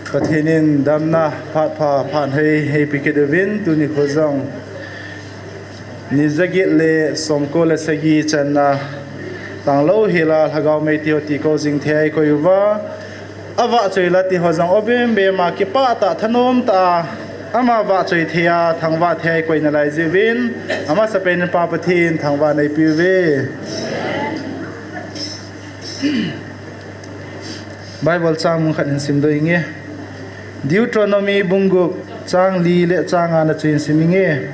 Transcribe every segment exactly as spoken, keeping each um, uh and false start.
Pathen in damna phat pha phat hei hei pe kit uvin tuni kho jong ni jaget le somko le sagi channa tanglou hela lhagao mei ti ho ti ko jing thei koi uva. Avahchoi la ti ho jong obem bem a kipah tah thanom tah a ama vahchoi thei a thangvah thei koi nalai jiuvin. Amasapen in Pa Pathen thangvah nei peuve. Bible chang mun khat hin sim doh inge. Deuteronomy bung gup chang li le chang nga na chu hin sim inge.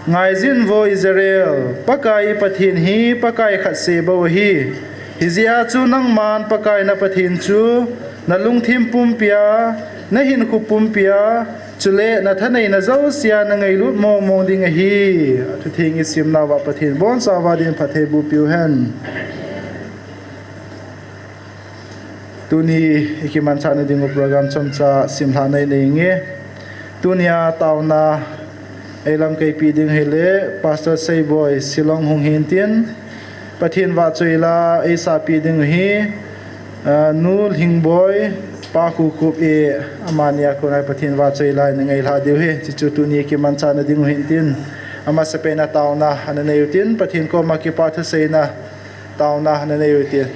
Ngaijin vo Israel, Pakai i Pathen hi Pakai khat seh bou ahi. Hijeh a chu nangman Pakai na Pathen chu na lungthim pumpia, na hinkho pumpia, chule na thaneina jousea na ngailut mong mong ding ahi. Athutheng i simna uva Pathen bonchauva din phatthei boh peuhen. Tuni i kimanchah na dingu program chomcha simlhah nei nei inge. Tunia taona eilamkai pe ding hile Pastor Seiboi Shillong hung hintin, Pathen vahchoi la eisah pe ding hi, ah, Nu Lhingboi, Pa Khukhup e, amani a kona Pathen vahchoi la i ngailha diu ahi. Chuchu tuni kimanchah na dingu hintin, amasapen a taona ana nei utin, Pathen koma kipa thuseina taona ana nei utin.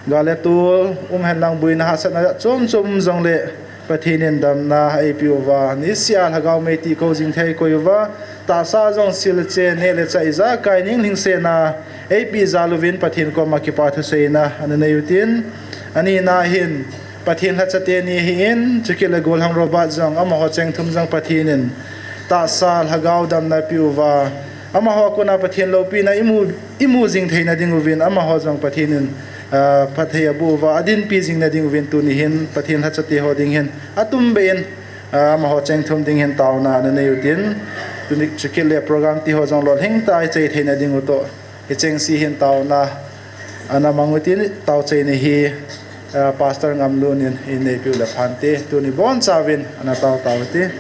Gal le tol um henlang, buina hahsatna chom chom um jongle Pathen in damna eipeh uva, nisea lhagao mei ti ko jing thei koi uva, tahsa jong sil le chen, neh le chah ijakai ning lhingsetna eipeh jal uvin Pathen koma kipa thuseina ana nei utin. Anina hin Pathen lhacha teni ahin, chukit le Golhang Robert jong amaho cheng thum jong Pathen in tahsa lhagao damna pe uva, amaho kona Pathen loupina imu, imu jing theina dinguvin amaho jong Pathen in, ah, phatthei aboh uva, adinpi jing na dinguvin tuni hin Pathen lhacha te ho ding hin atumbeh in, ah, amaho cheng thum ding hin taona ana nei utin, tuni chukit le program ti ho jong lolhing tah a ichai theina dingu toh, hicheng se hin taona ana mang utin, taochaina hi, ah, Pastor Ngamlun in eipeh u le phante, tuni bonchauvin ana tao tao ute.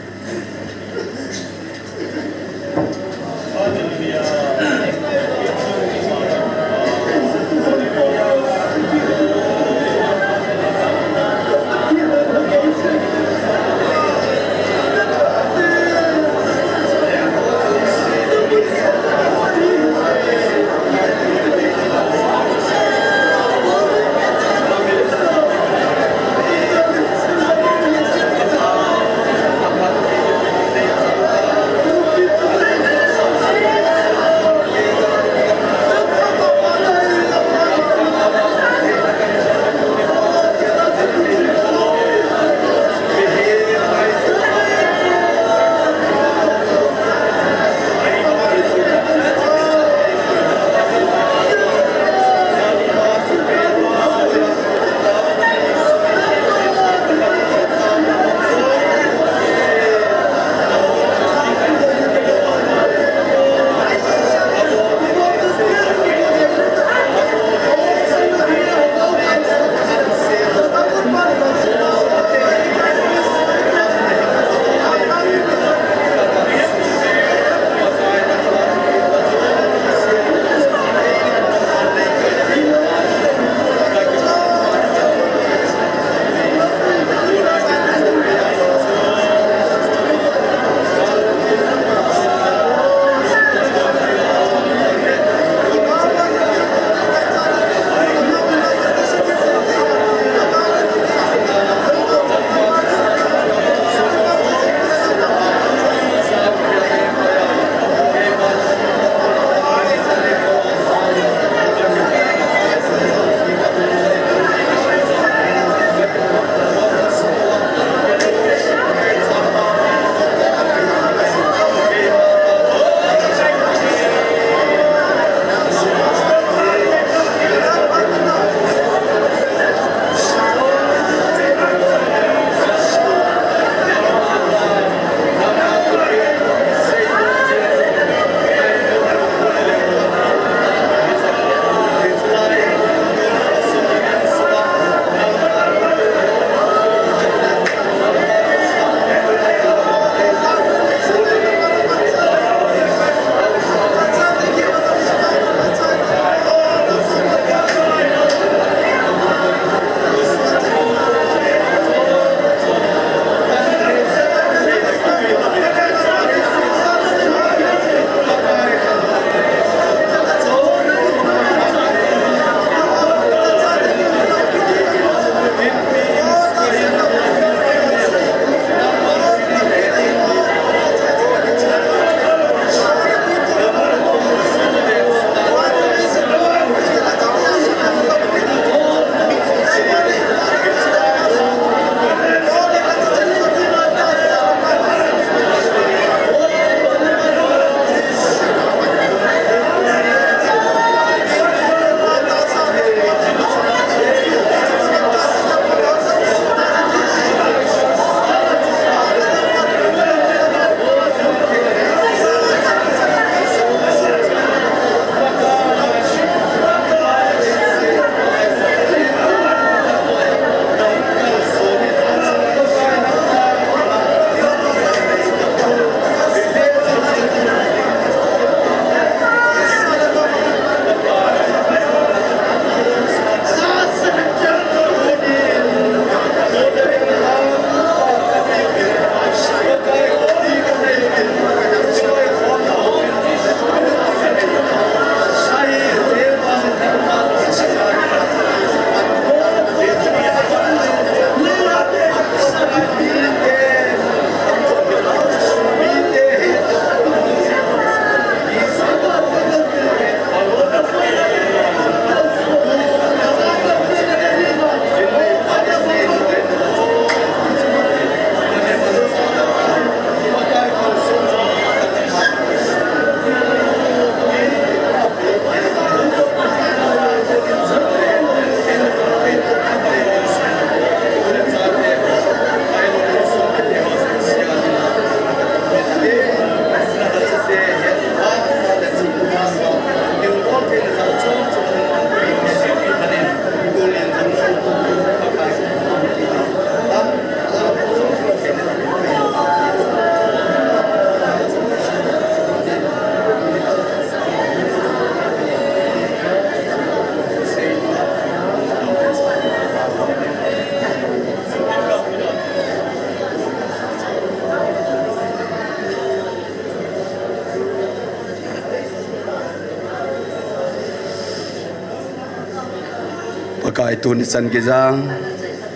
Pakai, tuni chan geiya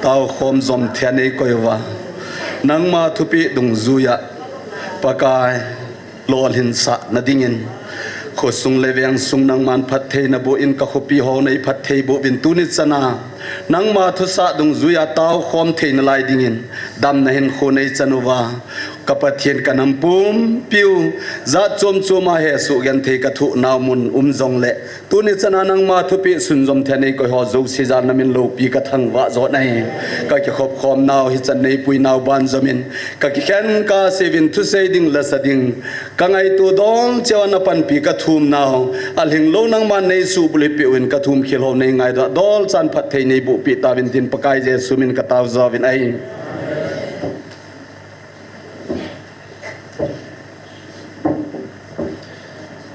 taokhom jom thei a nei koi uva, nangma thupeh dungjuiya Pakai, lolhinsah na dingin, khosung le vengsung nangman phatthei naboh in, ka khopi ho nei phatthei boh uvin, tuni chana nangma thusah dungjuiya taokhom thei nalai dingin, damna hinkho nei chan uva, ka Pathen, ka nam pumpiu jat chom choma hesoh genthei ka thoh nau mun um jongle, tuni chana nangma thupeh sunjom thei a nei koi ho jouse jal na min loupi ka thangvah jot ahi. Ka kikhop khom nau, hichan nei pui nau ban jomin, ka kikhen kasa uvin, thusei ding, lasa ding, ka ngaito dol cheh uva na panpi ka thum nau, alhinglou nangman nei subulhit peh uvin, ka thum khel ho nei ngaidam, dol chan phatthei nei boh peh tauvin tin, Pakai Jesu min ka tao jouvin ahi.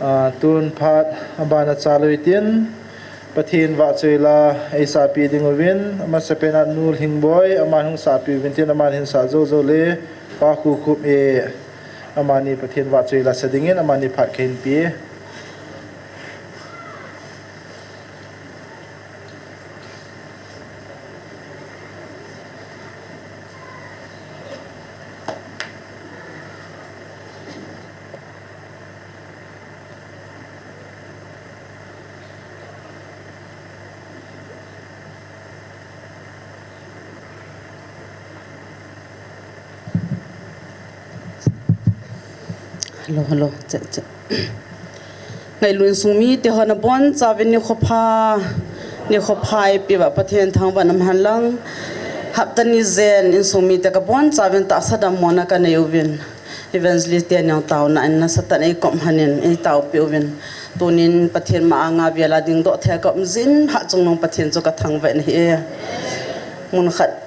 Ah, tun phat abana chalui tin, Pathen vahchoi la eisahpeh ding uvin, amasapen a Nu Lhingboi, aman hung sahpeh uvin tin, aman hinsah jou jou le, Pa Khukhup e, amani Pathen vahchoi la sa dingin, amani phat kahin pe. Hello, hello. Che, che. Ngailu insung mite ho nabonchauvin nikho pha, nikho pha eipeh uva Pathen thangvah in umhen lang. Hapta ni jen insung mite kaboncha uvin tahsa dammona kanei uvin, Evangelist te neo taona in nasatah in eikom lhonin eitaopeh uvin, tunin Pathen ma anga vela dingdoh thei a kaum jin, hatchungnung Pathen chu ka thangvah in ahi e. Mun khat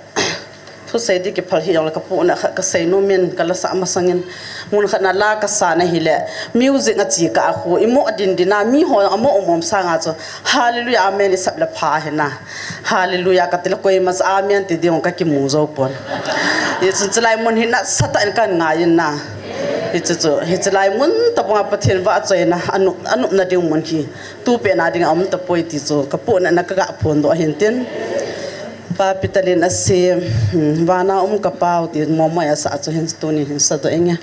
thusei ding kiphal hih jongle, ka puna khat ka seinom in, ka lasah masangin, mun khat na la kasa na hile, music a chi kah a khu, imo din din a, miho amo um um sanga chu, Hallelujah, Amen isap le pha ahi na. Hallelujah kati le koima chu Amen ti ding ka kimu jou pon. Hichun chulai mun hi nasatah in kan ngai in na. Hichu chu, hichulai mun tabang a Pathen vahchoina, anop, anopna ding mun hi. Tupet na ding a um tapoi ti chu, ka puna na ka ga phondoh ahin tin. Pa Peter Lin asem, hmm, vana um ka Pau ti momo a sa chu hin tunin hin sadoh inge.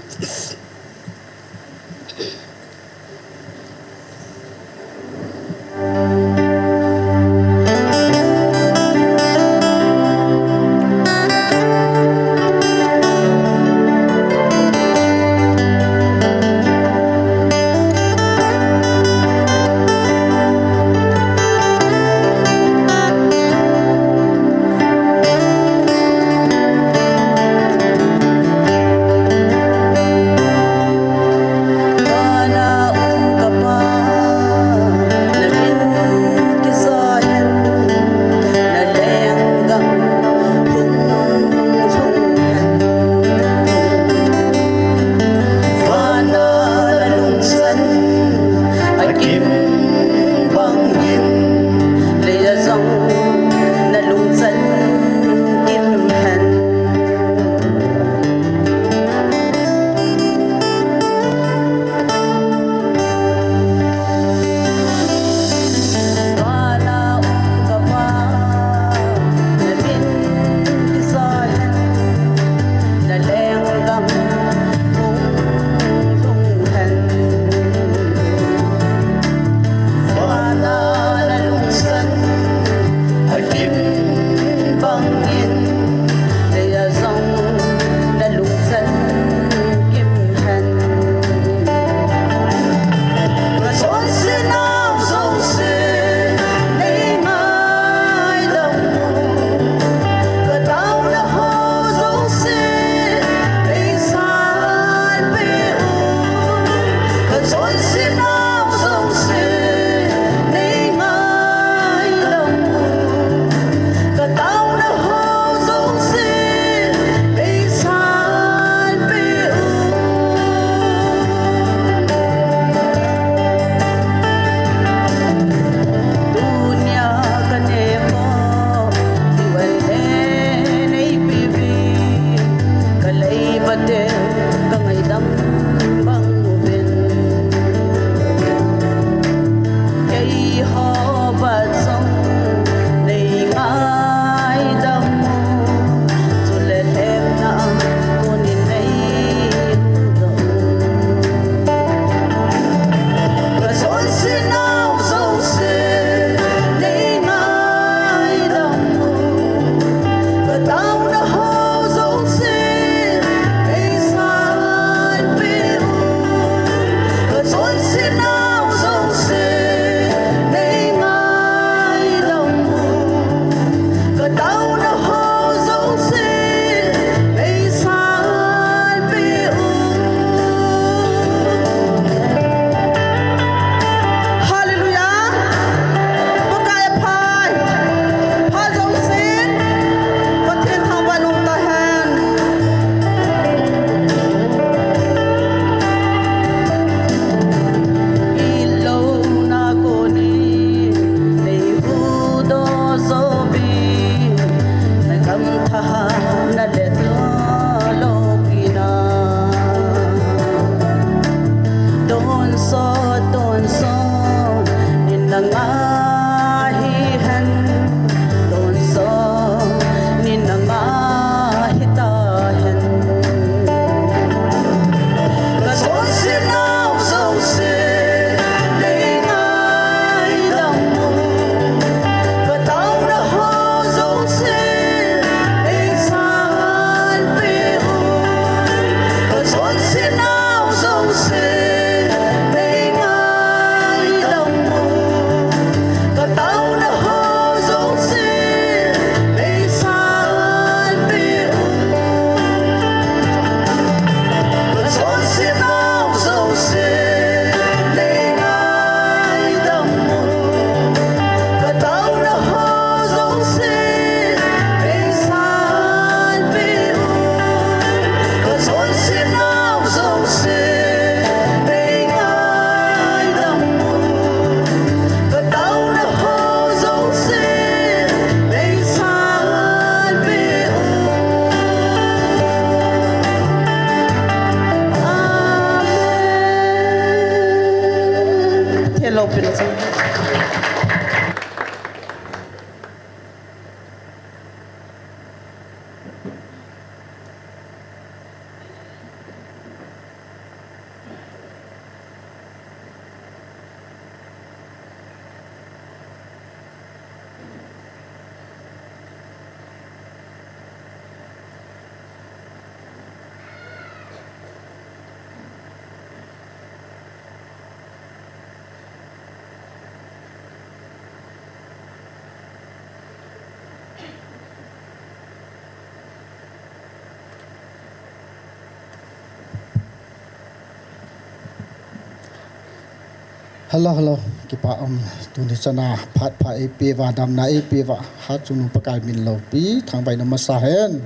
Hello, hello. Kipa um, tuni chana phat pha eipeuva, damna eipeuva, hatchungnung Pakai min loupi thangvahna masa hen.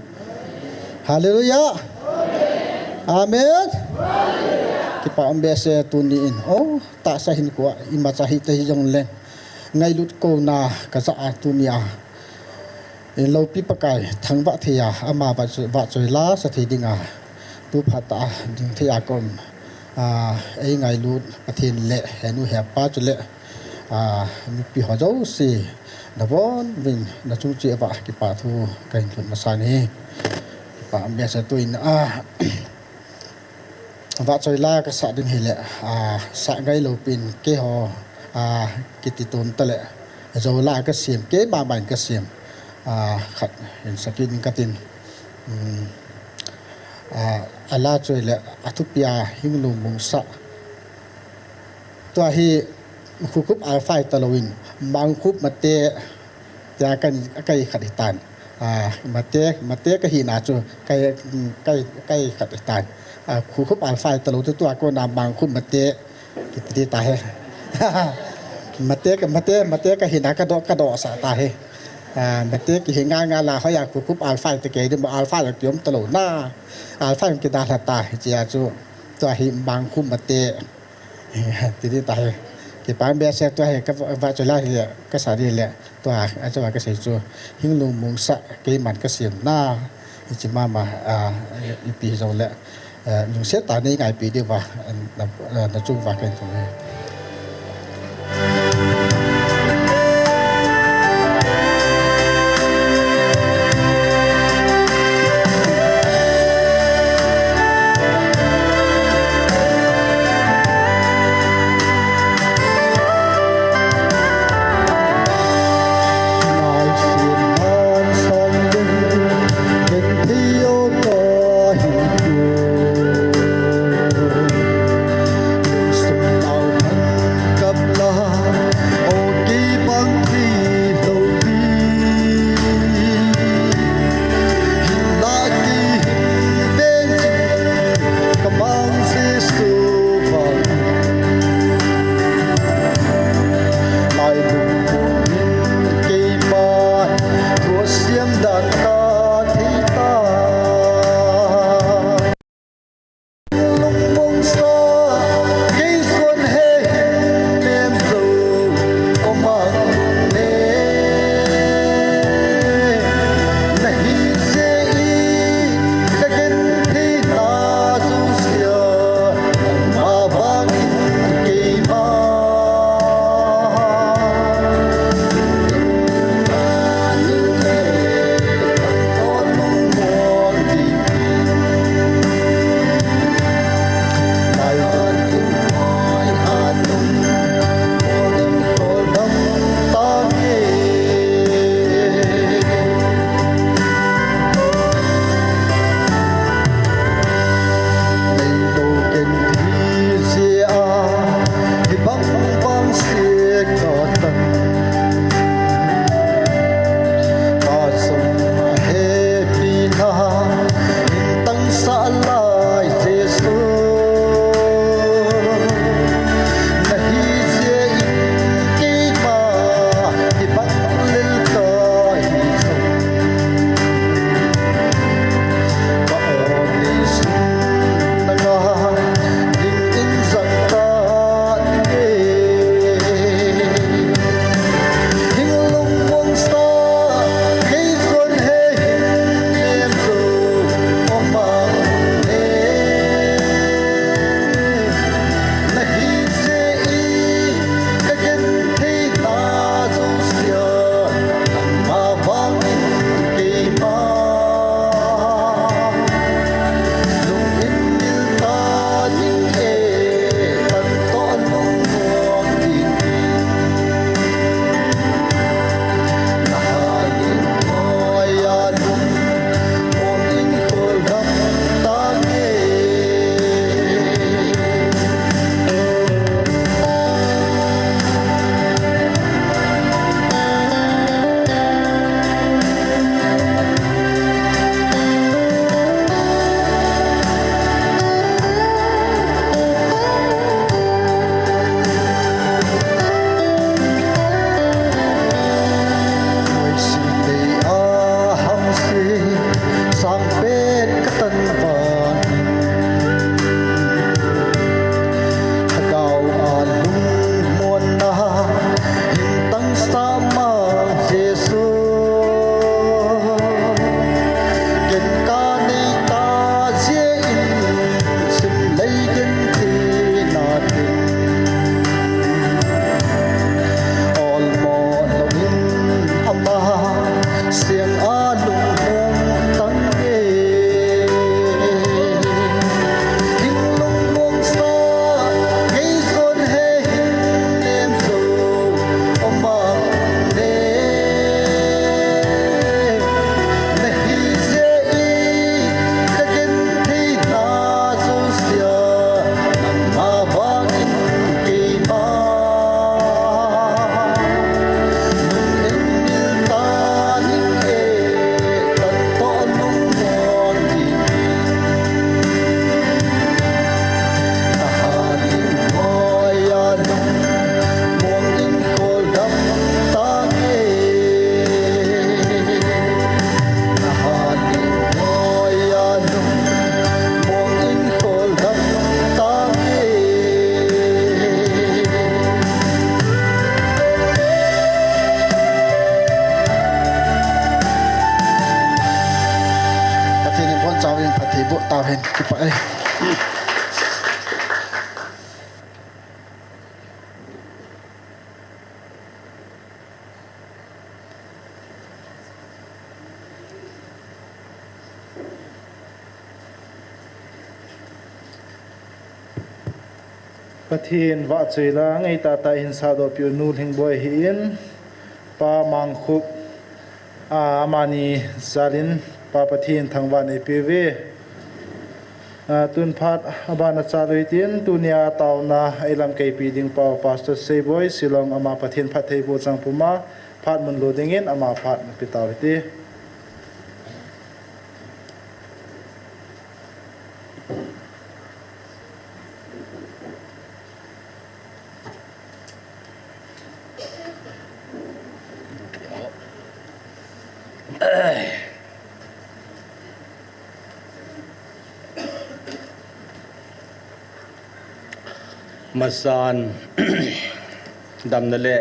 Hallelujah. Amen. Kipa um behseh tuni in. Oh, tahsa hinkhoa imacha hita hijongleng, ngailut kouna kaja a tunia, loupi Pakai thangvah thei a, ama vahchoi, vahchoi la sa thei dinga, tu phat a ding thei a kon, a, eingailut Pathen le henu hepa chule, a, mipi ho jouse, nabonuvin nachung cheh uva kipa thu kahin thot masang e. Kipa um behseh tuin, a, vahchoi la kasah ding hile, a, sah ngailou pin keiho, a, kiti tom tale, jou la kasem, keima main kasem, a, khat hin sa kit ing katin. Um, a, ala chu hile, athupia Hinglung Mungsa. Tua hi Khukhup Alpha hi talouvin, Mangkhup Mate, tia kan, kai khat hitan. A, Mate, Mate kahina chu, kai, kai, kai khat hitan. A, Khukhup Alpha hi talou chu tua kona Mangkhup Mate kiti tahi. Mate ka, Mate, Mate kahina kadoh, kadoh sah tahi. A, Mate kihi ngal ngal a, hoiya Khukhup Alpha hi ti kei di mo, Alpha jong kium talou na. Alpha jong kidalha tahi, chia chu, tua hi Mangkhup Mate. Titi tahi. Kipa um behseh, tua hi kavahchoi la hi kasah ding le, tua, a, chua kasei chu, Hinglung Mungsa keiman kasemna, hiche mama, a, ipi hijongle, a, lungset tah a neingaipi diuva, a, na, a, nachung uva kahin thum e. Pathen vahchoi la, ngeitah tah in sahdoh peh u Nu Lhingboi ahin, Pa Mangkhup, a, amani jal in Pa Pathen thangvah in eipeh uve. A, tun phat aban a chal u hitin, tunia taona a ilam kaipi ding pa Pastor Seiboi, Shillong, ama Pathen phattheiboh chang puma, phat mun lo dingin ama phat napeh tau hite. Masan, damna le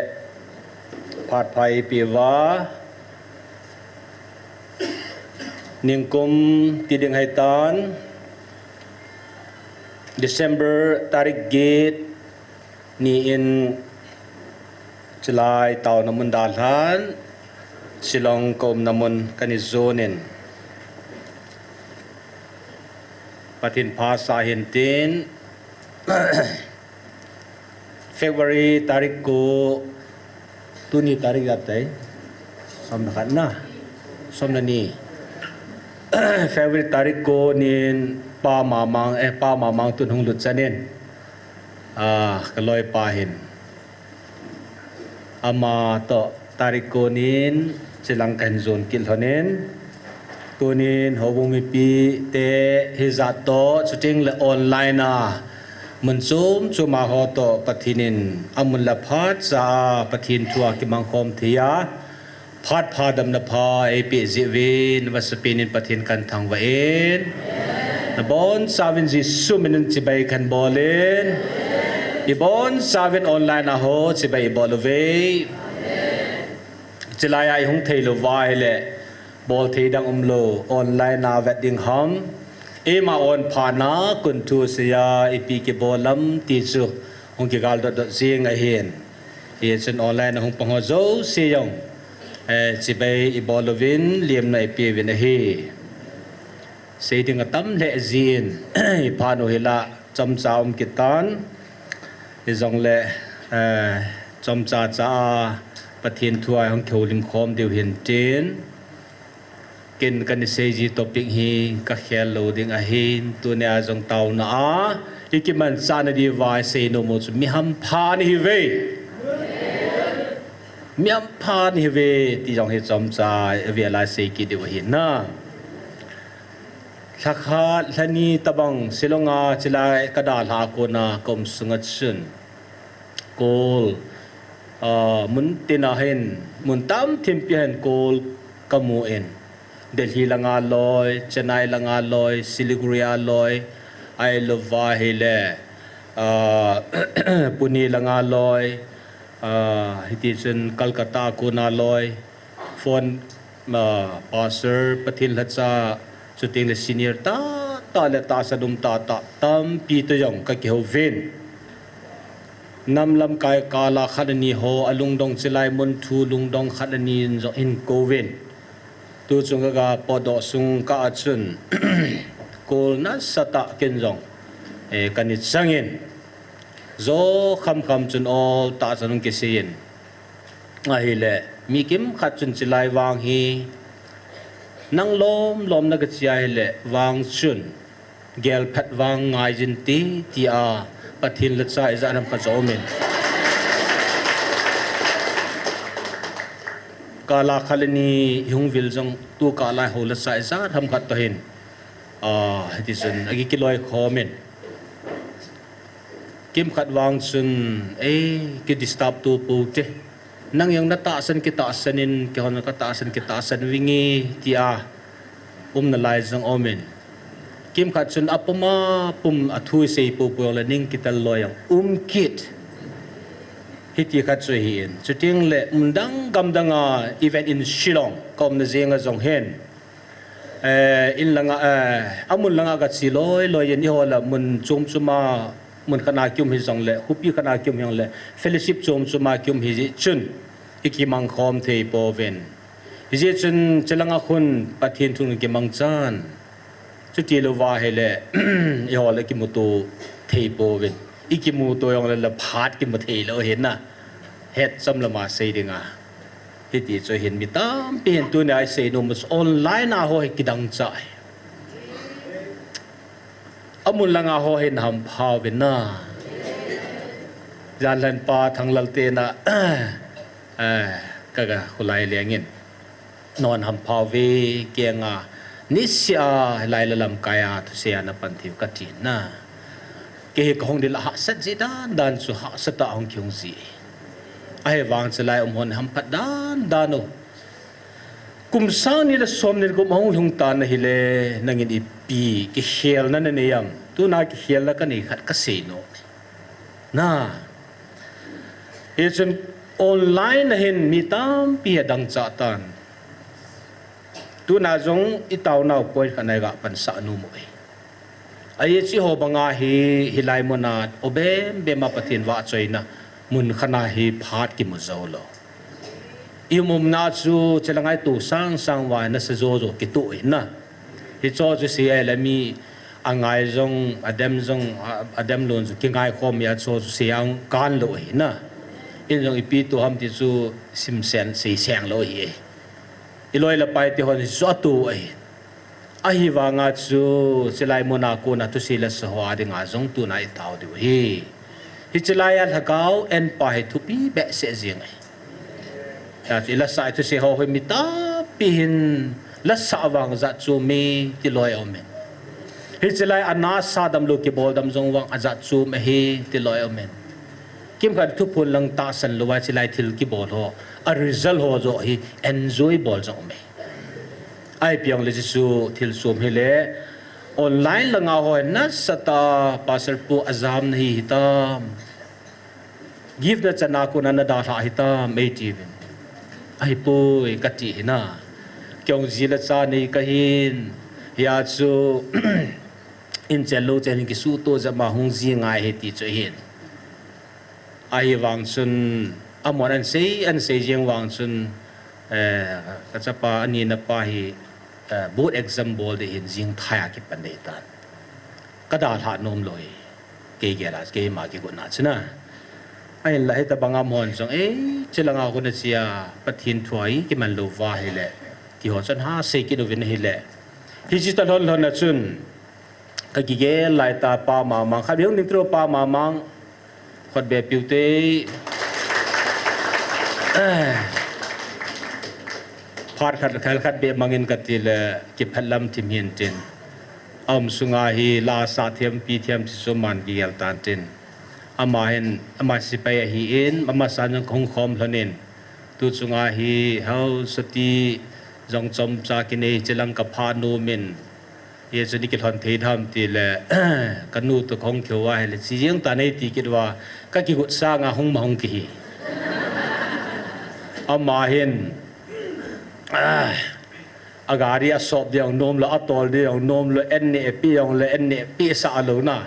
phat pha eipeh uva, ningkum ti ding ahitan, December tarik get ni in chulai taona mun dalhan, Shillong kaumna mun kana jon in, Pathen phasah hen tin, February tarik ko, tuni tarik ijat tai? Som le khat na? Som le ni. February tarik ko nin Pa Mamang, eh, Pa Mamang tun hung lut chan in, ah, kaloipa hin, ama toh tarik ko nin chilang kahin jon kit lhon in, tunin houbung mipite hijat toh, chuting le online a mun chom chom a ho toh Pathen in amun le phat cha a Pathen thu a kimangkhom thei a, phat pha damna pha eipeh jeh uvin, masapen in Pathen kahin thangvah in, nabonchauvin Jesu min in chibai kahin bol in, ibonchauvin online a ho chibai ibol uve. Chulai a ihung thei lou uva ahile, bol thei dang umlou, online a vet ding ham, eima on phat na kon thu seiya ipi kibol lam ti chu hung kigal dot dot jing ahin. Hichun online a hung pang ho jouse jong, eh, chibai ibol uvin, lemna ipeh uvin ahi. Sei ding atam lheh jin, iphat u hi la chomcha um kit tan. Hijongle, eh, chomcha cha a Pathen thu a hung kihoulim khom diu hin tin. Ken kana sei ji topic hi kakhel lou ding ahin, tunia jong taona a ikimanchah na diuva isei nom u chu mi hampha nahiuve. Mi hampha nahiuve ti jong hi chomcha avel a sei kit diu ahi na. Lhakhat lhani tabang Shillong a chulai kadalhah a kona kaum sunga chun, kol, ah, mun tin a hin, mun tamthim pi a hin kol kamu in, Delhi langa loi, Chennai langa loi, Siliguri a loi, ahilouva ahile, ah, Pune langa loi, ah, hitichun Kolkata a kona loi, phone, ah, pastor, Pathen lhacha, chuting le senior tahtah le tahsan um tahtah tampi toh jong kakihouvin. Nam lamkai kal a khat ani ho alungdong chulai mun thu lungdong khat ani in jong ahin kouvin. Tuchung kaga potdoh sung kah a chun, kol nasatah ken jong, eh, kana changin, jo khamkham chun ol tah chan hung kisei in. Ahile, mi kimkhat chun chulai vang hi, nang lomlom na kache ahile, vang chun, gelphat vang ngai jin te, tia, Pathen lhacha ijat ham khat jong umin. Kal a khat le ni ihung vil jong, tu kah lai ho lhacha ijat ham khat toh hin, ah, hitichun, akikiloi khomin. Kimkhat vang chun, eh, kidisturb to pou te. Nang jong natahsan kitahsan in, keihon katahsan kitahsan vinge, tia umna lai jong umin. Kimkhat chun apum apum a thu isei poupou jongle ning kitel loi jong um kit. Hiti khat chu ahin. Chuting le mun dang gam dang a event in Shillong kaumna jeng a jong hin, Eh, in langa, eh, amun langa kache loi loi in eiho la mun chom choma, mun khat na kium hijongle, khopi khat na kium hijongle, fellowship chom choma kium hijeh chun, ikimang khom thei pouvin. Hijeh chun, chelanga khun Pathen thu kimangchan. Chuti louva ahile, eiho le kimuto thei pouvin. Ikimuto jongle la phat kimu thei lou ahi na. Hetchom lama sei dinga. Hiti chu hin mi tampi hin tunia isei nom chu online a ho hi kidang chai. Amun langa ho hin hampha uvin na. Janlhen pa Thanglal te na, eh, ka, ka khulai lengin. Non hampha uve, kenga, niseh a, hilai la lamkai a, thusei a napan thei u kati na. Kei hi kahung ding la hahsat ji dan dan chu hahsat a hung kihung ji. Ahivang chulai um hon hamphat dan dan u. Kum sang ni le som ni le gup ahung lhung tan ahile, nangin ipi kikhelna nanei am? Tuna kikhelna kanei khat kasei nom. Na. Hichun online a hin mi tampi hi adang chah tan. Tuna jong itaonau point khat na iga pansah nom u ahi. Ahi, hiche ho banga hi, hilai muna, o bem bema Pathen vahchoina, mun khat na hi phat kimu jou lou. I umna chu, chelanga ito sang sang uva, nasa jo jo kitoh ahi na. Hicho chu sei ahile mi, angai jong, adem jong, a, adem lon chu kingai khom a hicho chu sei a kan lou ahi na. In jong ipi to ham ti chu simsen, seiseng lou ahi. Iloi le pai te hon hichu ato ahi. Ahivanga chu, chulai muna kona thusei le sa ho a dinga jong tuna itao diu ahi. Hiche lai a lhagao en pa hi thupi behseh jeng ahi. Hijeh chun ilasah thusei ho hi mi tampi hin lasah vang jat chom e ti loi aumin. Hiche lai a nasa damlou kibol dam jong vang ajat chom ahi ti loi aumin. Kimkhat thuphon lang tahsan louva hiche lai thil kibol ho, a result ho joh hi enjoy bol jong aume. Ahi, ipi jongle chu thil chom hile, online langa ho nasatah a Pastor pu ajamna hi hitam. Gift na channa kona nadalhah hitam eitiuvin. Ahipoi kati hi na. Kei jong ji le cha nei kahin. Hijeh chun in chen lou chen kisuhto jep ma hung ji ngai ahi ti chu ahin. Ahivang chun, amahon ansei, ansei jeng vang chun, eh, kachapa anina pa hi, eh, board exam bol ding ahin jing thai a kipan ding ahitan. Kadalhah nom lou ahi, kei gel a, keima kigotna chun a. Ahinla hitabang amahon jong, eh, chulanga kona chea, Pathen thu a ikiman lou uva ahile, ti ho chun ha sei kit uvin ahile. Hiche ta lhon lhon a chun, Ka kigel lai ta pa Mamang, khat beh hung ding tiro pa Mamang, khat beh piu te. Phat khat, khat, khat beh mangin kati le, kiphat lam thim hin tin. A um sunga hi la sa thiam, pi thiam ti chu aman kigel tan tin. Ama hin, ama sepai ahin, ama san jong kahung khom lhonin. Tu chunga hi, hau sati jong chomcha kinei chilang kapha nomin. Hichu ni kilhon thei tham ti le, kanu toh kahung kihou a hile, chi jeng tan eiti kit uva, kakigot sanga hung ma hung kihi. Ama hin, ah, a gari a sop ding nom lou, a tol ding nom lou, an neh pi jong le, an neh pi sa lou na.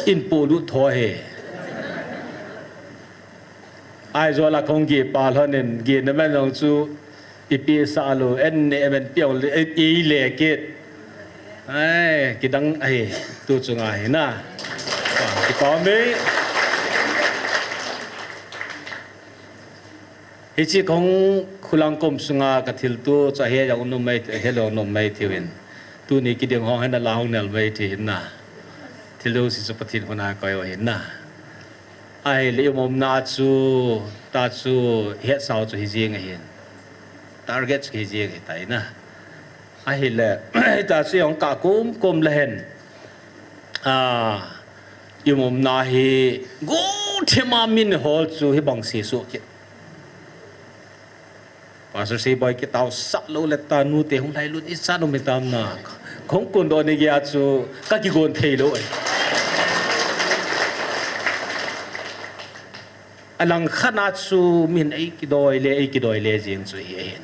In polut tho he. Aizawl a kahung geh pa lhonin, gehna man jong chu ipi sa lou, an neh man pi jong le, ei, ei le kit. Ai, kidang ahi, tu chunga hi na. Kipah e. Hiche kahung khulang kom sunga kathilto chu ahe jong nom mai, ahe lou nom mai thei uvin. Tuni kiding hong hin ala hung nel mai thei hin na. Thil jouse chu Pathen khona koi u ahin na. Ahile i umna chu, ta chu, hetsau chu hi jeng ahin. Target chu hi jeng ahitai na. Ahile, ta chu jong ka kom kom le hen. A, i umna hi, go thema min hol chu hibang sesu kit. Pastor Seiboi kitao sah lou le ta nute hung lhailut ichan um hitam na. Kahung kondoh ni geiya chu kakigon thei lou e. Alang khat na chu min eikidoi le, eikidoi le jeng chu hi ahin.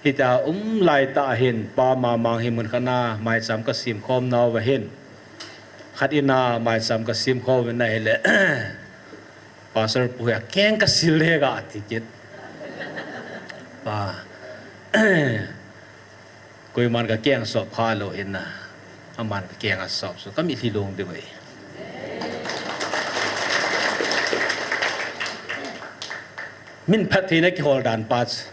Hita um laitah hin, pa mamang hi mun khat na maicham kasim khom nauva hin. Khat in a maicham kasim khom in ahile, Pastor pu hi akeng kasil le ga ti kit. Pa, koiman kakeng sop kha lou hin na. Aman kakeng asop so, kami lhi long de wei. Min phat theina kihol dan pa chu.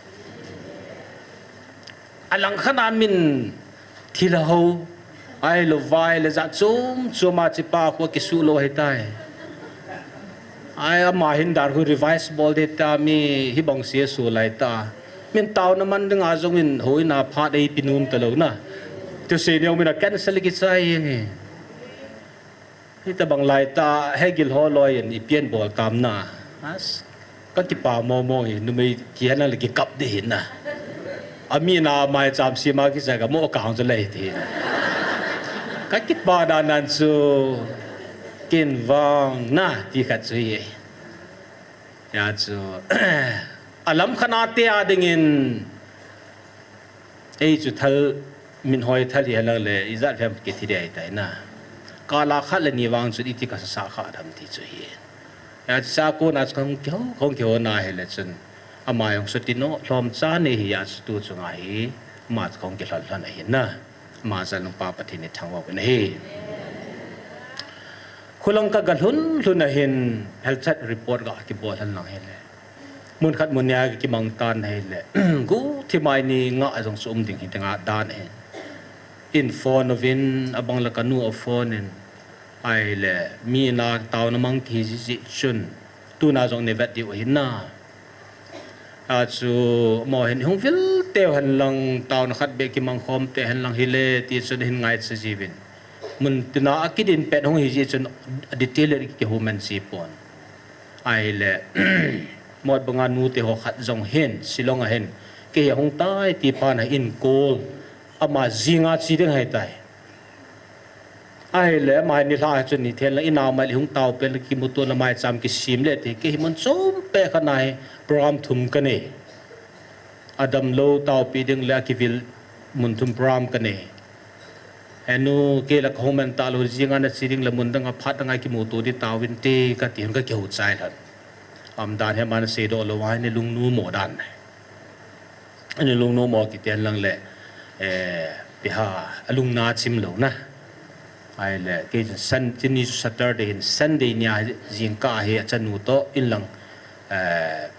Alang khat a min thil ho, ahilou vai le jat chom chom a chi pa khu kisuh lou ahitai. Ai ama hin dan khu revise bol de ta mi hi bang sia su lai ta. Min taona man ding a jong in hoi na phat ei pi nom ta lou na. Tu se neo min a cancel kichai jeng e. Hita bang lai ta, he gil ho loi in i pian bol tam na. As, ka kipa mo mo hi, numei ki hana le ki kap de hin na. Ami na mai cham si ma ki sa ka mo ka hang chu le ti. Ka kipa da nan chu kin vang na ti khat chu hi. Ya chu, alam khana te a ding in, ei chu thal, min hoi thal hi halang le, ijat vem kithi dei tai na. Kala khat le ni vang chun iti kasa sa kha dam ti chu hi. Ya chu sa ko na chu kong kyo, kong kyo na hi le chun. Ama jong suti no, lhom cha ni hi ya chu tu chu nga hi. Ama chu kong ki lhon lhon ahi na. Ama jal nung pa Pathen ni thang wa na hi. Khulang ka ga lhun lhun ahin, health check report ga ki bol han lang hi le. Mun khat mun nia ki mang tan hi le. Gu thi mai ni nga a jong chu um ding hi te nga dan hi. In phone uvin, abang la ka nu a phone in. Ai le, mi na tau na mang ki ji ji chun. Tu na jong ne vet diu hin na. A chu, mo hin hung vil teu han lang, tau na khat be ki mang khom te han lang hi le, ti chun hin ngai cha ji vin. Mun tu na a ki din pet hung hi ji chun, detail ki hu man ji pon. Ai le, mot banga nu te ho khat jong hin, Shillong a hin, ke hi hung tai ti pha na in call, ama jinga chi ding hai tai. Ai le, ama ni hla chun ni thel na in a mai le hung tau pel ki mu tu na mai cham ki sim le ti, ke hi mun chom pe kha na hi, program thum ka nei. Adam lo tau pi ding le ki vil mun thum program ka nei. Enu ke la ka hung man ta lo jinga na chi ding le mun dang a phat dang a ki mu tu di tau vin ti ka ti hun ka ki hu chai lhan. Am dan he man se do lo wa ni lung nu mo dan. Ani lung no mo ki ten lang le, eh, pi ha, alung na chim lo na. Ai le, ke san, tini Saturday hin, Sunday nia jing ka hi a chanu to in lang, eh,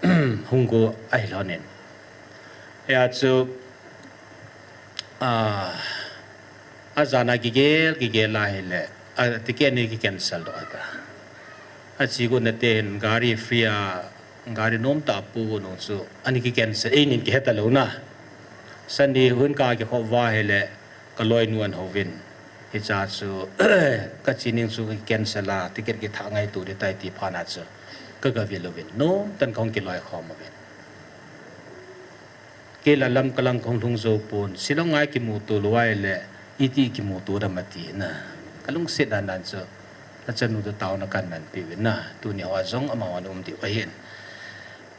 hung go ai lo nen. Ya chu, ah, A jana kigel, kigel a hi le, a ticket ni ki cancel do ata. A chi gu na te hin gari free a, gari nom ta pu gu nung chu, ani ki cancel, ei nin ki heta lo na. Sani hun ka ki khop va hi le, ka loi nu an hovin. Hi cha chu, ka chi ning chu ki cancel a, ticket ki tha ngai tu di tai ti pha na chu. Ka ga vi lo vin, nom tan kong ki loi khom vin. Ke la lam ka lang kong lhung zo pon, Shillong ngai ki mu tu lo ai le, iti ki mu tu da ma ti na. Ka lung sit dan dan chu, la chanu tu tau na kan nan pi vin na, tu ni ho a zong ama wan um ti wa hin.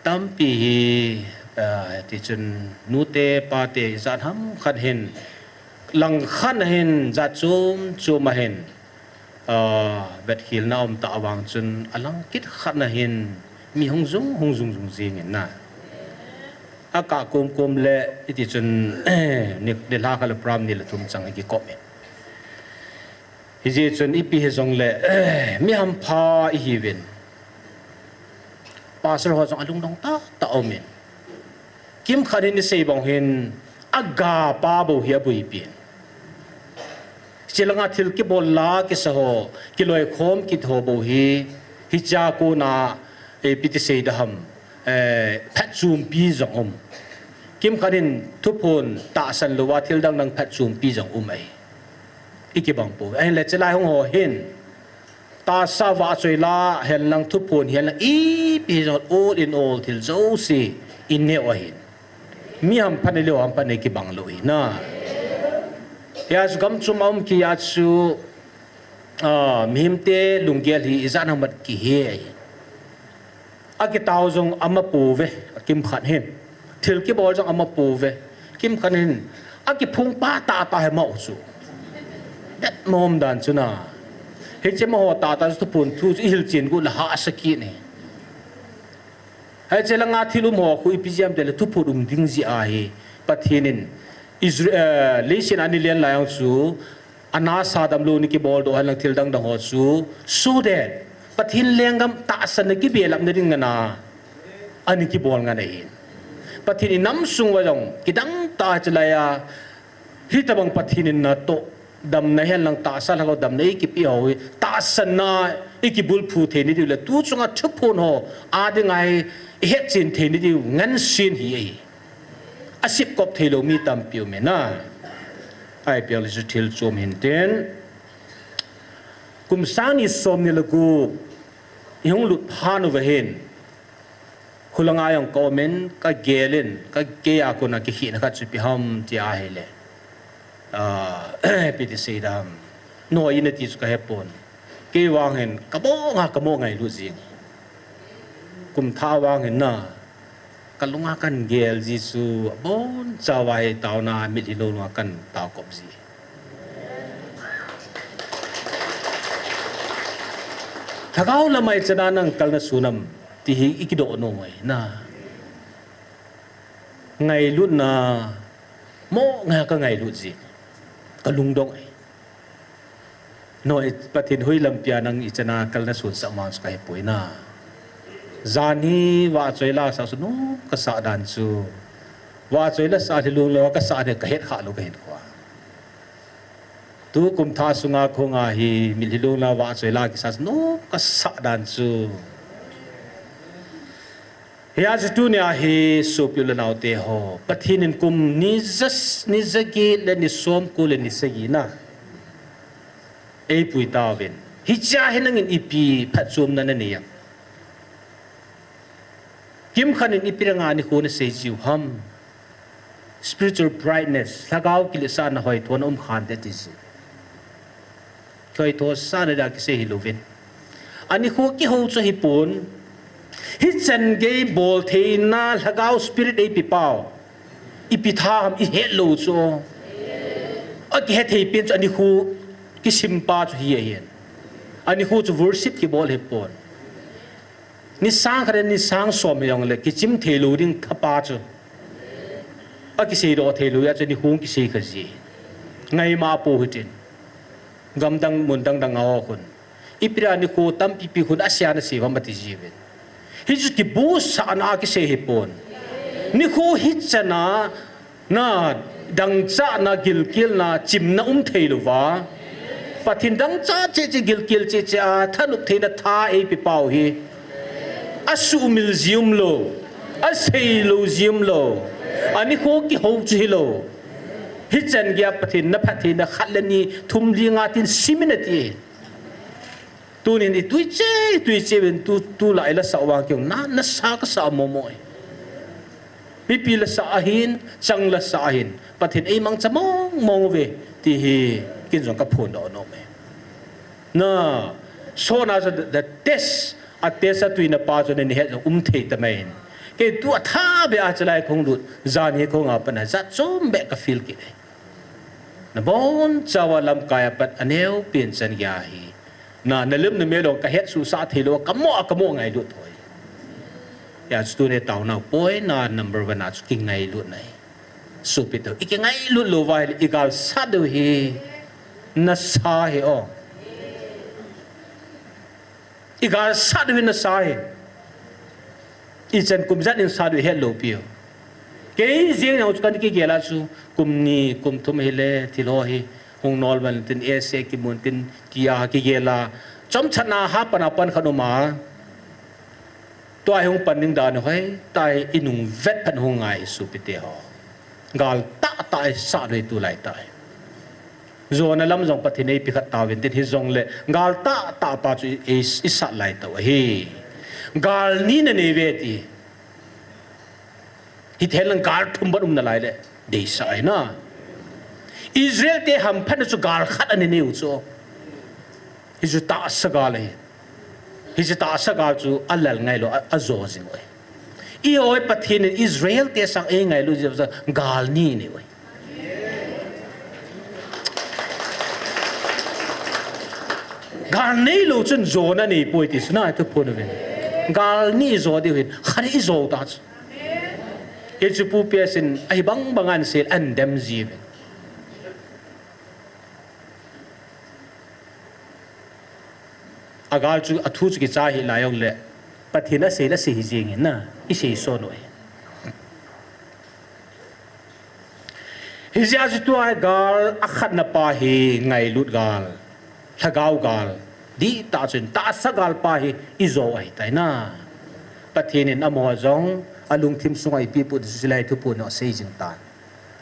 Tampi hi, ah, ti chun, nu te, pa te, zat ham khat hin, lang khan hin, zat chum chum a hin, Aa, vet khilna um ta vang chun a lang kit khat na hin mi hung zung, hung zung zung zing in na. A ka kum kum le iti chun ni, ni la kha le pram ni le thum chang hi ki kop in. Hi ji chun ipi hi zong le mi hampha i hi vin. Pastor ho zong a lungdong ta ta um in. Kim khat hin i sei bang hin a ga pa bo hi a bui pin. Chilanga thil kibol la kisa ho, kiloi khom kit ho bo hi, hi cha ko na, e, piti sei da ham, e, phat chum pi zong um. Kim khat hin thuphon ta san lo wa thil dang dang phat chum pi zong um ai. I kibang po. Ahin le chilai hong ho hin. Ta sa va choi la, hen lang thuphon, hen lang ipi zong all in all thil zo si in neo ahin. Mi hampha nei leh hampha nei kibang lou hi na. Hia chu gam chom a um ki a chu, ah, mihemte lunggel hi ijat ham mat kihe ahi. A kitao zong ama pouve, a kimkhat hin. Thil kibol zong ama pouve. Kimkhat in, akiphong pa tah tah hi mau chu. Vet mong dan chu na. Hiche amaho tah tah chu thuphon thu chu ihil chen gu le hahsa kit e. Hiche langa thil um ho khu ipi jeh ham itile thuphon um ding jeh ahi. Pathen in Israel, eh, leiset a ani len lai jong chu, anasa damlou in kibol doh henlang thil dang dang ho chu, so that Pathen lenggam tahsan na kibelap na ding ngen a, ani kibol ngen ahi. Pathen inam sung uva jong kidang tah chalai a, hitobang Pathen in natoh damna henlang tahsa lhagao damna ikipe ho hi, tahsan na ikibulphu thei na diu le, tu chunga thuphon ho a dinga hi ihet chen thei na diu ngen sin hi ahi. Asip kop thei lou mi tampi um e na. Ahi pia le chu thil chom hin tin. Kum sang ni som ni le gup ihung lut phat uva hin, khulanga jong ka um in, ka gel in, ka gei a kona kikhehna khat chu ipi ham ti ahile, ah, ipi ti sei dam, noi in ati chu ka hepon. Kei vang hin ka mo nga, ka mo ngailut jing. Kum thah vang hin na, ka lunga kan gel ji chu, abon chauva hi taona mitlhi lou lunga kan tao kop ji. Lhagao lama ichan a nang kalna sun am ti hi ikidoh nom e na. Ngailutna, mo nga ka ngailut ji, ka lungdong e. Noi, Pathen hoi lampi a nang ichan a kalna sun sah mang chu ka hepoi na. Jan hi vahchoi la sah chu nom ka sah dan chu, vahchoi la sah lhi lung lou ka sah dan ka het kha lou ka hin kho a. Tu kum thah sunga khonga hi mitlhi lung la vahchoi la kisa chu nom ka sah dan chu. Hia chu tunia hi sopi u le naote ho, Pathen in kum ni ja, ni ja get le ni som ko le ni sagi na eipui tauvin. Hichea hi nangin ipi phatchomna nanei em? Kimkhat in ipi dinga nikho nasei jiu ham? Spiritual brightness, lhagao kiletsahna hoithona um khante ti ji. Hoithosahna dia kisei hilouvin, anikho kihou chu hipon. Hichan gei bol theina lhagao spirit eipe pau, ipi tha ham ihet lou chu. Akihe thei pen chu anikho kisim pa chu hi ahin. Anikho chu worship kibol hipon. Ni sang khat le ni sang som hijongle kichim thei lou ding thapa chu akisei doh thei lou a chu nikho kisei kha ji. Ngaima pou hitin. Gamdang mun dang dang a ho khun, ipi dia nikho tampi pi khun aseina sei uvam ati jiuvin. Hichu kibusahna a kisei hipon. Nikho hichan a na dangchahna, gilkelna, chimna um thei louva, Pathen dangchah cheh cheh, gilkel cheh cheh a thanop theina tha eipe pau hi, asuhmil ji umlou, asei lou ji umlou, anikho kihou chu hilou. Hichan geiya Pathen na phattheina khat le ni, thum, li, nga tin simin ati. Tunin itui cheh, itui cheh uvin tu, tulai la sah uva keiho na, nasa kasa momo e. Mipi la sah ahin, chang la sah ahin, Pathen eimangcha mong mong uve ti hi ken jong kaphondoh nom e. Na, sona chu the, the test, a test a tuina pa chu nani het jong um thei tamai in. Kei tu atha beh a chalai kahung lut, jan hi kahung a pat a jat chom beh ka feel kit e. Nabonchauva lamkai a pat aneo pen chan geiya hi, na, nalem namel jong kahet suhsah thei lou, kamo a kamo ngailut thoi. Hia chu tuni taona point a number one a chu kingailutna ahi. Sopi teho, ikingailut louva ahile igalsat diu hi nasa ahi o. Igalsat diu hi nasa ahi. Ichan kum ijat in sat diu ihet lou piu. Kei jeng jong chu kana kigel a chu kum ni kum thum hile thil ho hi hung nolvan tin, ese kimun tin tia kigel a, chomchatna hapan a pan khat um a, tua hi hung pan ding dan hi hoitah in inung vet phat hung ngai sopi teho. Gal tahtah isat u hi tulai tah hi. Jona lam jong Pathen in eipeh khat tauvin tin, hijongle gal tahtah pa chu i, i, isat lai tauve. Gal ni nanei uve ti. Hithei lang gal thum bou um nalai le deisah ahi na. Israel te hamphatna chu gal khat ana nei u chu. Hichu tahsa gal ahi. Hiche tahsa gal chu alal ngailou a, ajo jing uve. Eiho hi Pathen in Israel te sang eingailut jeh uva gal ni anei uve. Gal neilou chun jona neipoi ti chu na thuphon uvin. Gal ni ijo diu hin, khat ijo ta chu. Hichu Pu P S in ahi bang bang ahin sei, ahin dem ji uvin. Agal chu, athu chu kicha hih lai jongle, Pathen asei le asei hi jeng in na, isei son u ahi. Hijeh a chu tua hi gal akhatna pa hi ngailut gal, lhagao gal, dihtah chun tahsa gal pa hi ijo ahitai na. Pathen in amaho jong alungthim sunga ipi put chu hilai thuphon a asei jing tan.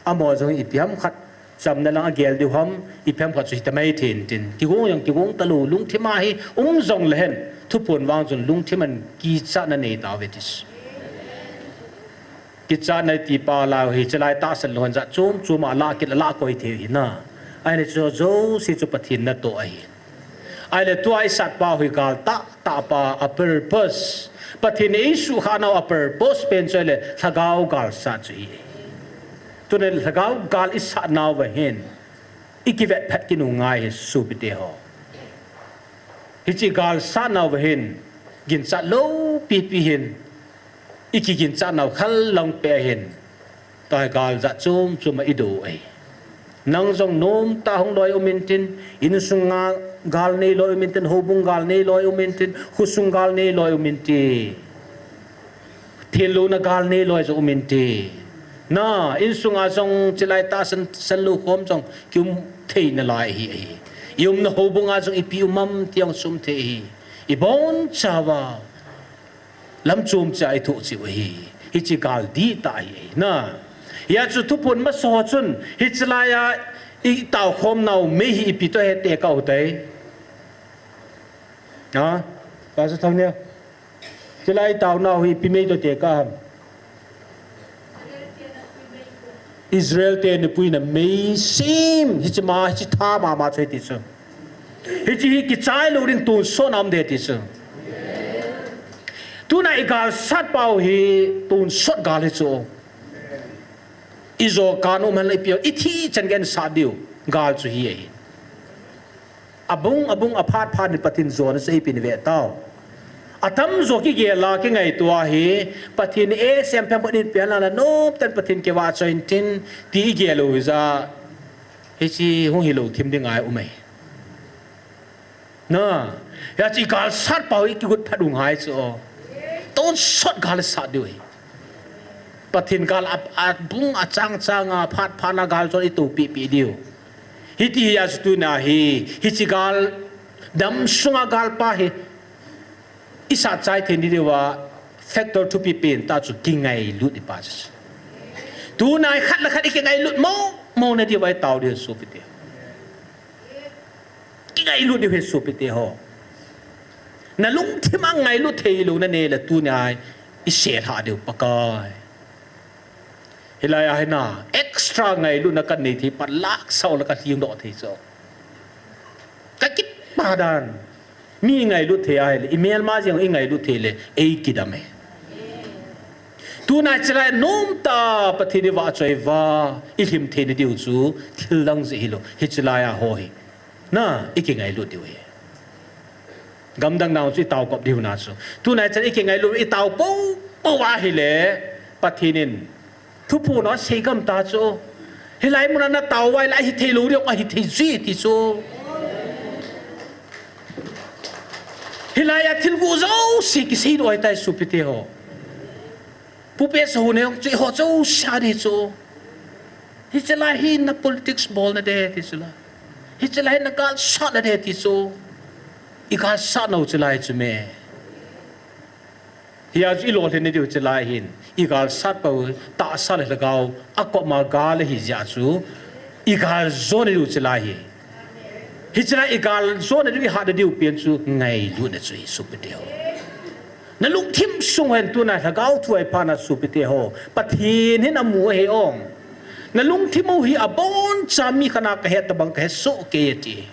Amaho jong ipi ham khat chamna lang agel diu ham, ipi ham khat chu hita mai thei in tin. Kigong jong kigong talou, lungthim a hi um jongle hen, thuphon vang chun lungthim a kichatna nei tauve ti chu. Kichatna ti pa la hi, chulai tahsan lhon jat chom chom a alah kit, alah koi thei hi na. Ahile chu jouse chu Pathen natoh ahi. Ahile tua isat pa hi gal tahtah pa, a purpose, Pathen in eisuhkhah nau a purpose pen chu ahile lhagao gal sat chu hi. Tuna lhagao gal isat nauva hin ikivet phat kit u ngai hi sopite ho. Hiche gal sat nauva hin ginchat lou pipi hin, ikiginchat nau khel lang peh hin, tua hi gal jat chom chom a ido ahi. Nang jong nomtah a hung loi um intin, insunga gal nei loi um intin, houbung gal nei loi um intin, khosung gal nei loi um intin, thenlouna gal nei loi jong um intin. Na, insunga jong chulai tahsan sanlou khom jong kium thei nalai ahi, ahi. Iumna houbunga jong ipi um am ti jong sum thei ahi. Ibonchauva lam chom cha ithoh cheh u ahi. Hiche gal dihtah ahi, ahi na. Hia chu thuphon masa ho chun, hiche laiya itao khom nau mei hi ipi toh he tekah u tai. Ha? Pastor Thangnia. Chulai itao nau hi ipi mei toh tekah ham? Israel te anapuina mei sem, hiche ma, hiche tha mama chu ahi ti chu. Hiche hi kichai lou ding tonsot na um ding ti chu. Tuna igal sat pau hi tonsot gal hi chu. Ijo kan um hen le ipi, ithi chan gei sat diu gal chu hi ahi. Abung, abung, aphat, phat in Pathen jona chu eipeh ve tau. Atamjo kigel a kingaito ahi, Pathen eisem phem phat in pia la la, nomtah in Pathen kivahchoi intin, ti igel u jeh a, hiche hung hilou thim ding ngai um e. Na, hia chu igal sat pau hi kigot phat u ngai chu. Tonsot gal sat diu ahi. Pathen gal a, abung achang chang a phat phat na gal chun itoh pipi diu. Hiti hi a chu tuna hi, hiche gal, dam sunga gal pa hi isat chai thei na diuva factor thupi pen tah chu kingailut ti pa chu. Tuna hi khat le khat ikingailut mong mong na diuva itao diu sopite. Kingailut diu ahi sopite ho. Nalungthim a ngailut thei lou nanei le tuna hi iselha diu Pakai. Hilai a hi na, extra ngailutna kanei thei pa lhasam le kalhingdoh thei chu. Kakipah dan. Mi ngailut thei ahile, imelma jeng ingailut thei le, eikidam e. Tuna chulai nomtah Pathen ivahchoi uva, ilhim thei na diu chu, thil dang jeh hilou, hiche laiya ho hi. Na, ikingailut diu ahi. Gamdang nau chu itao kop diu na chu. Tuna chan ikingailut itao pou pou ahile, Pathen in thuphon asei gam ta chu. Hilai muna natao uva ahile ahithei lou diu, ahithei ji ti chu. Hilai a thil gu jouse kisei doh ahitai sopite ho. Pu P S ho ne chu eiho jouse a di chu. Hiche lai hi na politics bol na de ti chu la. Hiche lai hi na gal sat na de ti chu. Igal sat nau chu lai chu me. Hia chu ilolhin na diu chu lai hin. Igal sat pau tahsa le lhagao akoma gal ahi jeh chu. Igal jo na diu chu lai hi. Hiche lai igal jo na diu ihat na diu pen chu ngailutna chu hi sopite ho. Nalungthim sung hen tuna lhagao thu ahi phat na sopite ho. Pathen hin amu ahi ong. Nalungthim u hi aboncha mi khat na kahet tabang kahet soh kei ati.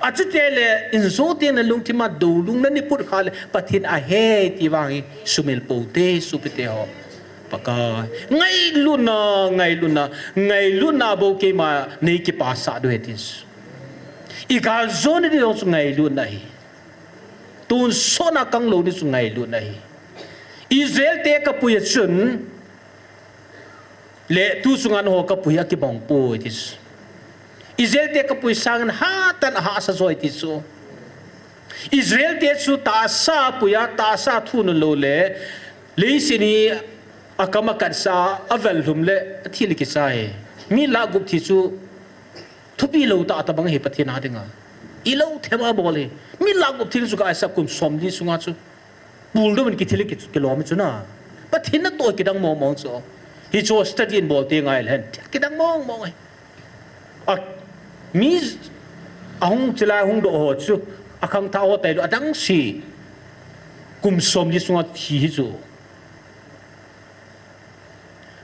Achuti le, injo teng nalungthim a doulung nanei put kha le, Pathen ahe ti vang hi sumil pou te, sopite ho. Pakai, ngailutna, ngailutna, ngailutna bou keima nei kipasah diu ahi ti chu. I galjona ding jong chu ngailutna ahi. Tonsot a kang lou ding chu ngailutna ahi. Israel te kapui a chun, le tu chunga nangho kapui a kibang poi ti chu. Israel te kapui sangin hatah a hahsa jo ahi ti chu. Israel te chu tahsa pui a, tahsa thu nalou le, leiset hi akam akatsah a, avel lhum le, athi le kichai. Mi lakh gup thi chu, thupi lou tah tabang ahi Pathen a dinga. Ilou them a bol ahi. Mi lakh gup thi chu ka Isaac kum somli sunga chu. Pul dou in kithi le ki, kilom chu na. Pathen natoh kidang mong mong chu. Hichu study in bol teng ahile hen. Thil kidang mong mong ahi. A, mi ahung chilai hung doh ho chu. Akhangthah ho tailou adang si. Kum somli sunga thi hi chu.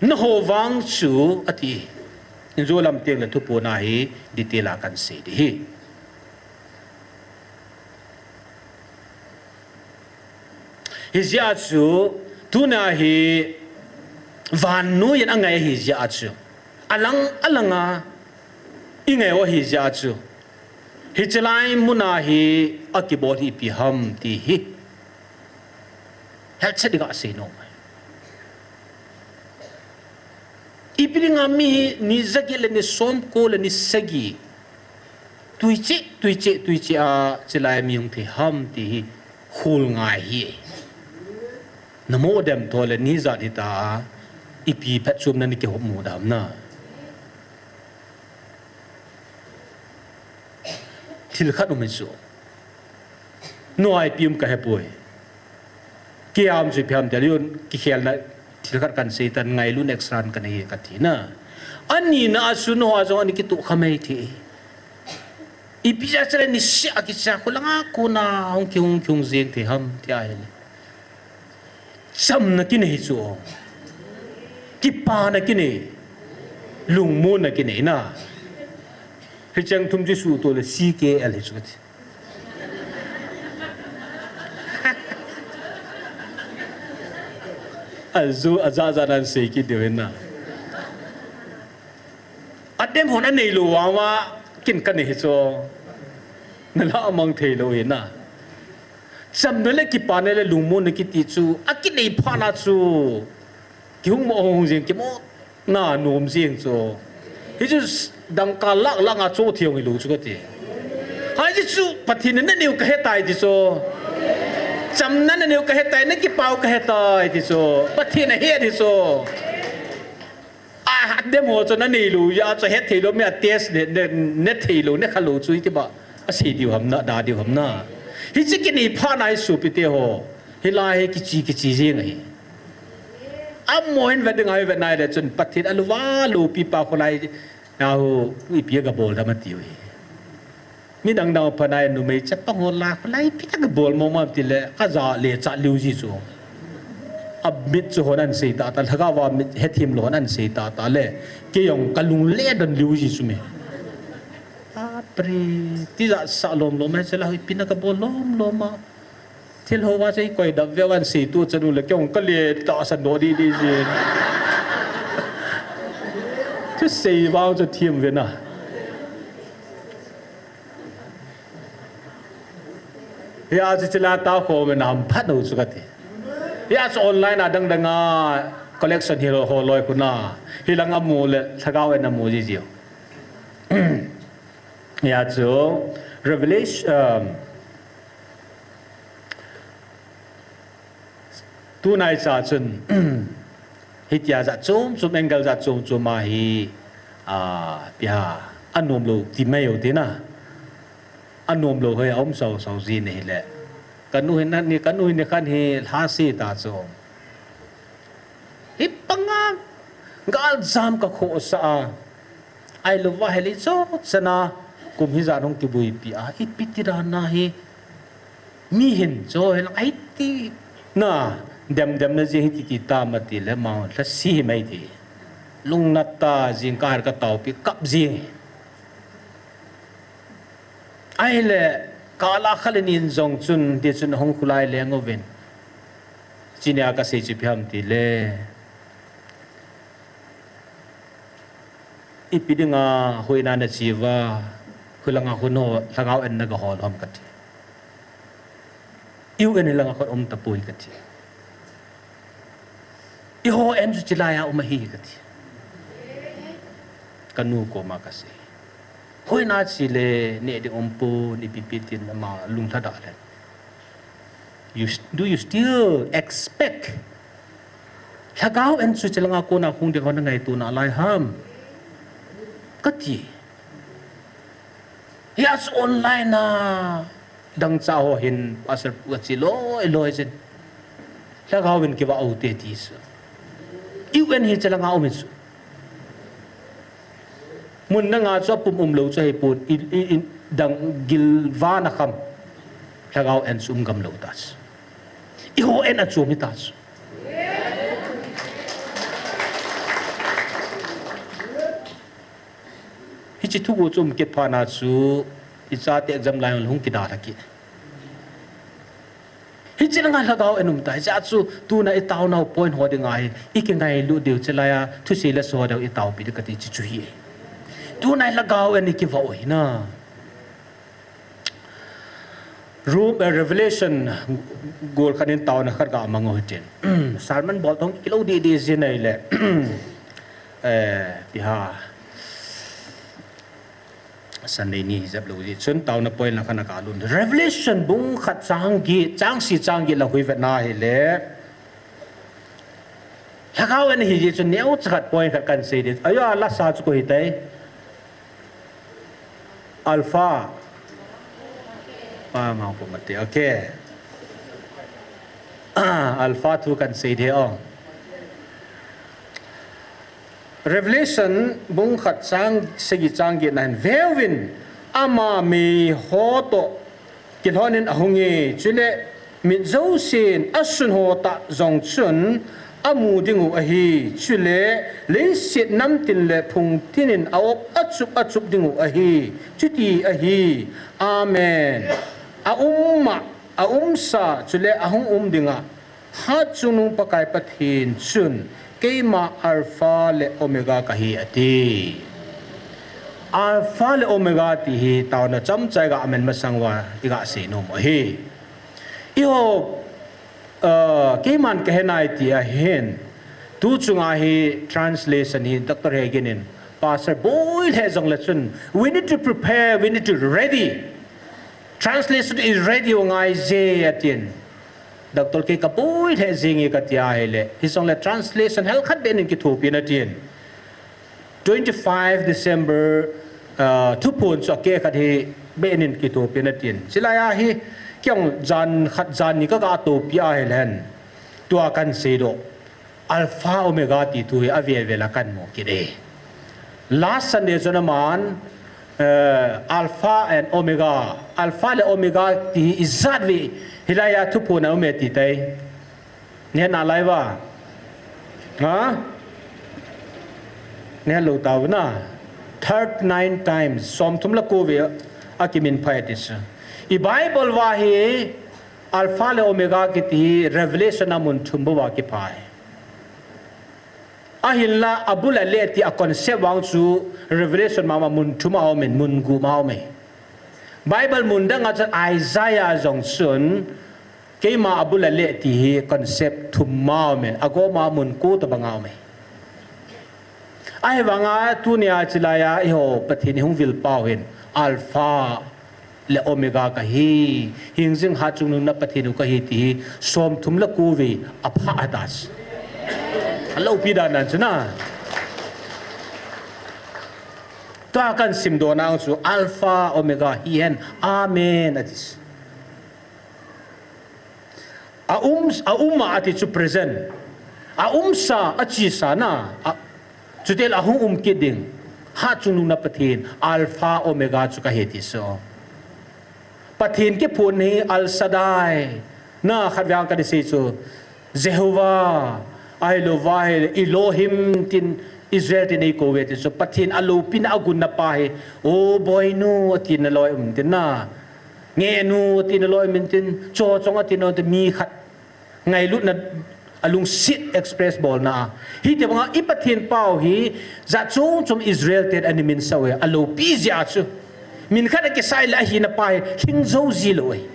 Nangho vang chu ati. Injo lam teng le thuphon a hi detail a kan sei ding ahi. Hijeh a chu, tuna hi vannoi in angai ahi jeh a chu. Alang, alang a, ingai u ahi jeh a chu. Hiche lai mun a hi akibol hi ipi ham ti hi. Helchet ding a sei nom. Ipi dinga mi hi ni jaget le ni somko le ni sagi. Tui cheh, tui cheh, tui cheh a, chilai mi hung thei ham ti hi khol ngai ahi. Namo dem tho le ni jat hita a, ipi phatchomna nei kihop mu dem na. Thil khat um ahi chu. Nui ipi um kahe poi. Kei a um chu ipi ham tia le, kikhelna thil khat kan sei tan, ngailut extra kanei e kati na. Ani na a chu nangho a jong ana kitoh kha mai thei. Ipi jeh a chule niseh a kicha khu langa kona hung kihung kihung jeng thei ham tia ahile. Chamna kinei chu. Kipana kinei. Lungmonna kinei na. Hicheng thum chu suhtoh le C K L hi chu kati. Aju, aja ja nan sei kit diu hin na. Adem hon anei lou vang uva, kin kanei hi chu. Nala mang thei lou hin na. Chamna le kipana le lungmonna kiti chu, akinei phat na chu. Kihung mo hung jeng kimo. Na nom jeng chu. Hichu dangka lakh lakh a cho thei hung hilou chu kati. Hichu Pathen in nanei u kahe tai ti chu. Chamna nanei u kahe tai, nakipau kahe tai ti chu. Pathen ahe ti chu. A, adem ho chu nanei lou, ya chu het thei lou, mi a test ne, ne, ne thei lou, ne kha lou chu iti ba. Asei diu ham na, da diu ham na. Hiche kinei phat na hi sopite ho. Hilai hi kichi, kichi jeng ahi. Amaho hin vet ding ahi, vet nai le chun Pathen a lou va loupi pa kholai, nahu ipi a kabol dam atiu hi. Midang dang pha nai numei chapang ho la kholai ipi a kabol mong mong ti le, kaja le cha liu ji chu. Amit chu hon ahin sei tah tah, lhagao va mit hethem lou hon ahin sei tah tah le, kei jong kalung le don liu ji chu me. Apre, tijat sah lom lom ahi, chule ipi a kabol lom lom a. Thil ho va chu ikoi dap veu ahin sei tu chanu le kei jong kale tahsan doh di di jin. Thusei vang chu them ve na. Hia chu chila ta khom in ham phat u chu kati. Hia chu online a dang dang a collection hi ho loi khu na. Hilang amu le lhagao in amu ji jiu. Hia chu Revelation, um, Tunai cha chun, hitia jat chom chom, angle jat chom chom a hi, a, ipi ham, anom lou ti mai u ti na. Anom lou hoi, aum sau sau ji na hile. Kanu hin na ni, kanu hin ni khan hi, lha si ta chu. Hi panga, gal jam kakhoh sah a. Ahilou va hile chu chana kum hijat hung kibuipi a, ipi ti dan a hi mi hin chu hilang ahi ti na, dem dem na jing hi ti ti tam ati le ma lha si hi mai ti. Lungnat ta jing ka har ka taupi kap jing. Ahile, kala khat le ni in jong chun, ti chun hung khulai leng uvin. Chunia kasei chu ipi ham tile, ipi dinga hoina nache uva, hulanga hun ho, lhagao en nagahol ham kati. U N hilanga khat um tapoi kati. Eiho en chu chilai a um ahi kati. Kanu koma kasei. Hoina chele neh ding umpon, ipi pi tin ama lunglha da leh. You s-, do you still expect lhagao en chu chilanga kona hung ding ho nangaito nalai ham? Kati. Hia chu online a dangchah ho hin pastor pu ache loi loi jin. Lhagao in kivah u hite ti chu. U N hi chilanga um hi chu. Mun danga chu apum umlou chu ahipon, i, i, i, dang gilvan a kham. Lhagao en chu um gamlou ta chu. Eiho en a chu um hita chu. Hiche thuguh chu um kit phat na chu, ichate exam lai hung kidalha kit. Hiche langa lhagao en um ta, hiche a chu tuna itaonau point ho dinga hi, ikingailut diu chilai a, thusei le so deu itaopi ding kati chu chu hi. Tuna lhagao en ikivah u hina. Rom, eh, Revelation gol khat in taona khat gamang u hitin. Sermon bol tong kilou didi jin ahile. Eh, ipi ham. Sunday ni hijep lou jeh chun taona point lang khat a kalut. Revelation bung khat chang get, chang sagi chang get lang hui vetna hile. Lhagao en ahi jeh chun neocha khat point khat kahin sei ding. Ayo, a lasa chu koi hitai? Alpha. Pa mau ko mate. Okay. Alpha thu kahin sei ding o. Revelation bung khat chang sagi chang get na hin, veuvin, ama meiho toh kilhonin ahunge, chule mit jousen asun ho tah jong chun amu dingu ahi, chule leiset namtin le phungtin in aop achup achup dingu ahi, chuti ahi. Amen. Aum ma, aumsa, chule ahung um dinga Hatchungnung Pakai Pathen chun, keima Alpha le Omega kahi, ati. Alpha le Omega ti hi taona chomcha iga amen masang uva iga sei nom u ahi. Eiho, uh, keiman kahe nai ti ahin. Tu chunga hi translation hi Doctor Hagin in, Pastor boi le jong le chun, we need to prepare, we need to ready. Translation is ready u ngai je atin. Doctor kei kaboi lheh jenge kati ahile, hijongle translation hel khat beh in kithopi in atin. Twenty-five December, ah, thuphon chu akeh khat hi beh in kithopi in atin. Chulai a hi, kei jong jan khat jan ni kaga thopi ahile hen. Tua kahin seidoh. Alpha Omega ti thu hi avel vel a kahin mu kit e. Last Sunday chun aman, eh, Alpha and Omega, Alpha le Omega ti hi ijat vei hilai a thuphon a um e ti tai. Nahet nalai uva? Ha? Nahet lou tauva na. Thirty-nine times, somthum le ko vei akiminphai e ti chu. I Bible uva hi Alpha le Omega kiti hi Revelation a mun thum bou a kiphai. Ahinla abul a le ti a concept vang chu Revelation mama mun thum a um in, mun gup a um e. Bible mun dang a chun Isaiah jong chun keima abul a le ti hi concept thum a um in, agom a mun ko tobang a um e. Ahivanga tunia chulai a eiho Pathen ihung vil pau hin Alpha le Omega kahi, hingjing hatchungnung na Pathen u kahi ti hi, somthum le ko vei aphah ahi tai. Aloupi dan dan chu na. Tua kahin simdoh nau chu Alpha Omega hi hen, Amen ati. A um, a um a ati chu present. A umsa, a chesa na, a, chutil a hung um kit ding. Hatchungnung na Pathen, Alpha Omega chu kahi ti chu. Pathen kiphon hi El Shaddai. Na khat vang kahin sei chu. Jehovah, ahilouva hi Elohim tin Israel ten eikouve ti chu, Pathen aloupina agunna pa hi, O boinu, ati naloi um tin na. Ngehnu, ati naloi um tin, Chochong, ati naloi um tin, mi khat ngailutna, alungset express bolna a. Hitobanga i Pathen pau hi, jat chom chom Israel ten ana minsah uve, aloupi jeh a chu. Min khat akisah le ahina pa hi, lhing jou ji lou uve.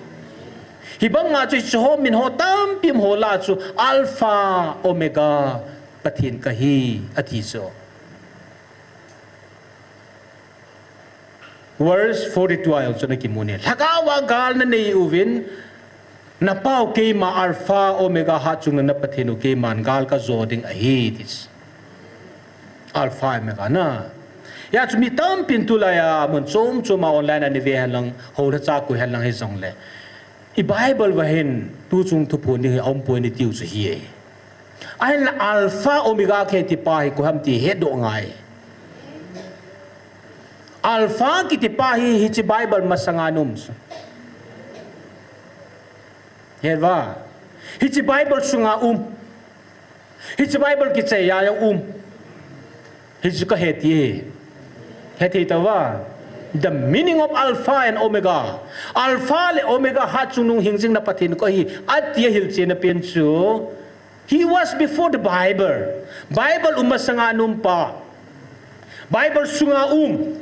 Hibanga chu, hiche ho min ho tampi um ho lah a chu, Alpha, Omega, Pathen kahi, ati chu. Verse forty-two a jong chu nakimu ne. Lhagao a gal nanei uvin, napau keima Alpha Omega hatchungnung na Pathen u keiman gal kajo ding ahi, ati chu. Alpha Omega na. Hijeh chun mi tampin tulai a mun chom chom a online a nave henlang, hou lhacha koi henlang hijongle. I Bible uva hin, tuchung thuphon ding hi aumpoi nati u chu ahi. Ahinla Alpha Omega kahi ti pa hi koi ham ti hetdoh ngai. Alpha kiti pa hi, hiche Bible masanga um chu. Heva. Hiche Bible sunga um. Hiche Bible kichai a jong um. Hichu kahe ti. Hethei tauva. The meaning of Alpha and Omega. Alpha le Omega hatchungnung hingjing na Pathen kahi, ati ahilchetna pen chu. He was before the Bible. Bible um masanga um pa. Bible sunga um.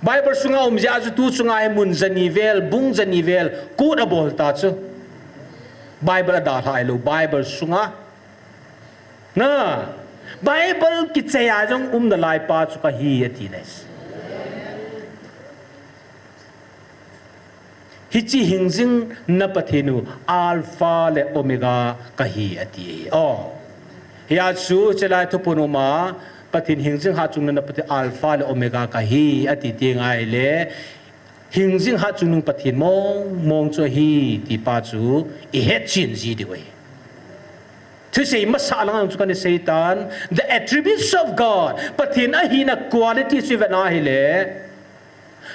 Bible sunga um jeh a chu tu chunga hi mun jani vel, bung jani vel, kut abol ta chu. Bible adalhah lou, Bible sunga. Na, Bible kichai a jong um nalai pa chu kahi ati nai. Hiche hingjing na Pathen u Alpha le Omega kahi ati. O. Hijeh chun chelai thuphon um a Pathen hingjing hatchungnung na Pathen Alpha le Omega kahi ati ti ngai le. Hingjing hatchungnung Pathen mong mong chu ahi, ti pa chu ihet chen ji diu ahi. Thusei masa lang chu kana sei tan, the attributes of God, Pathen ahina quality chu ivet na hile,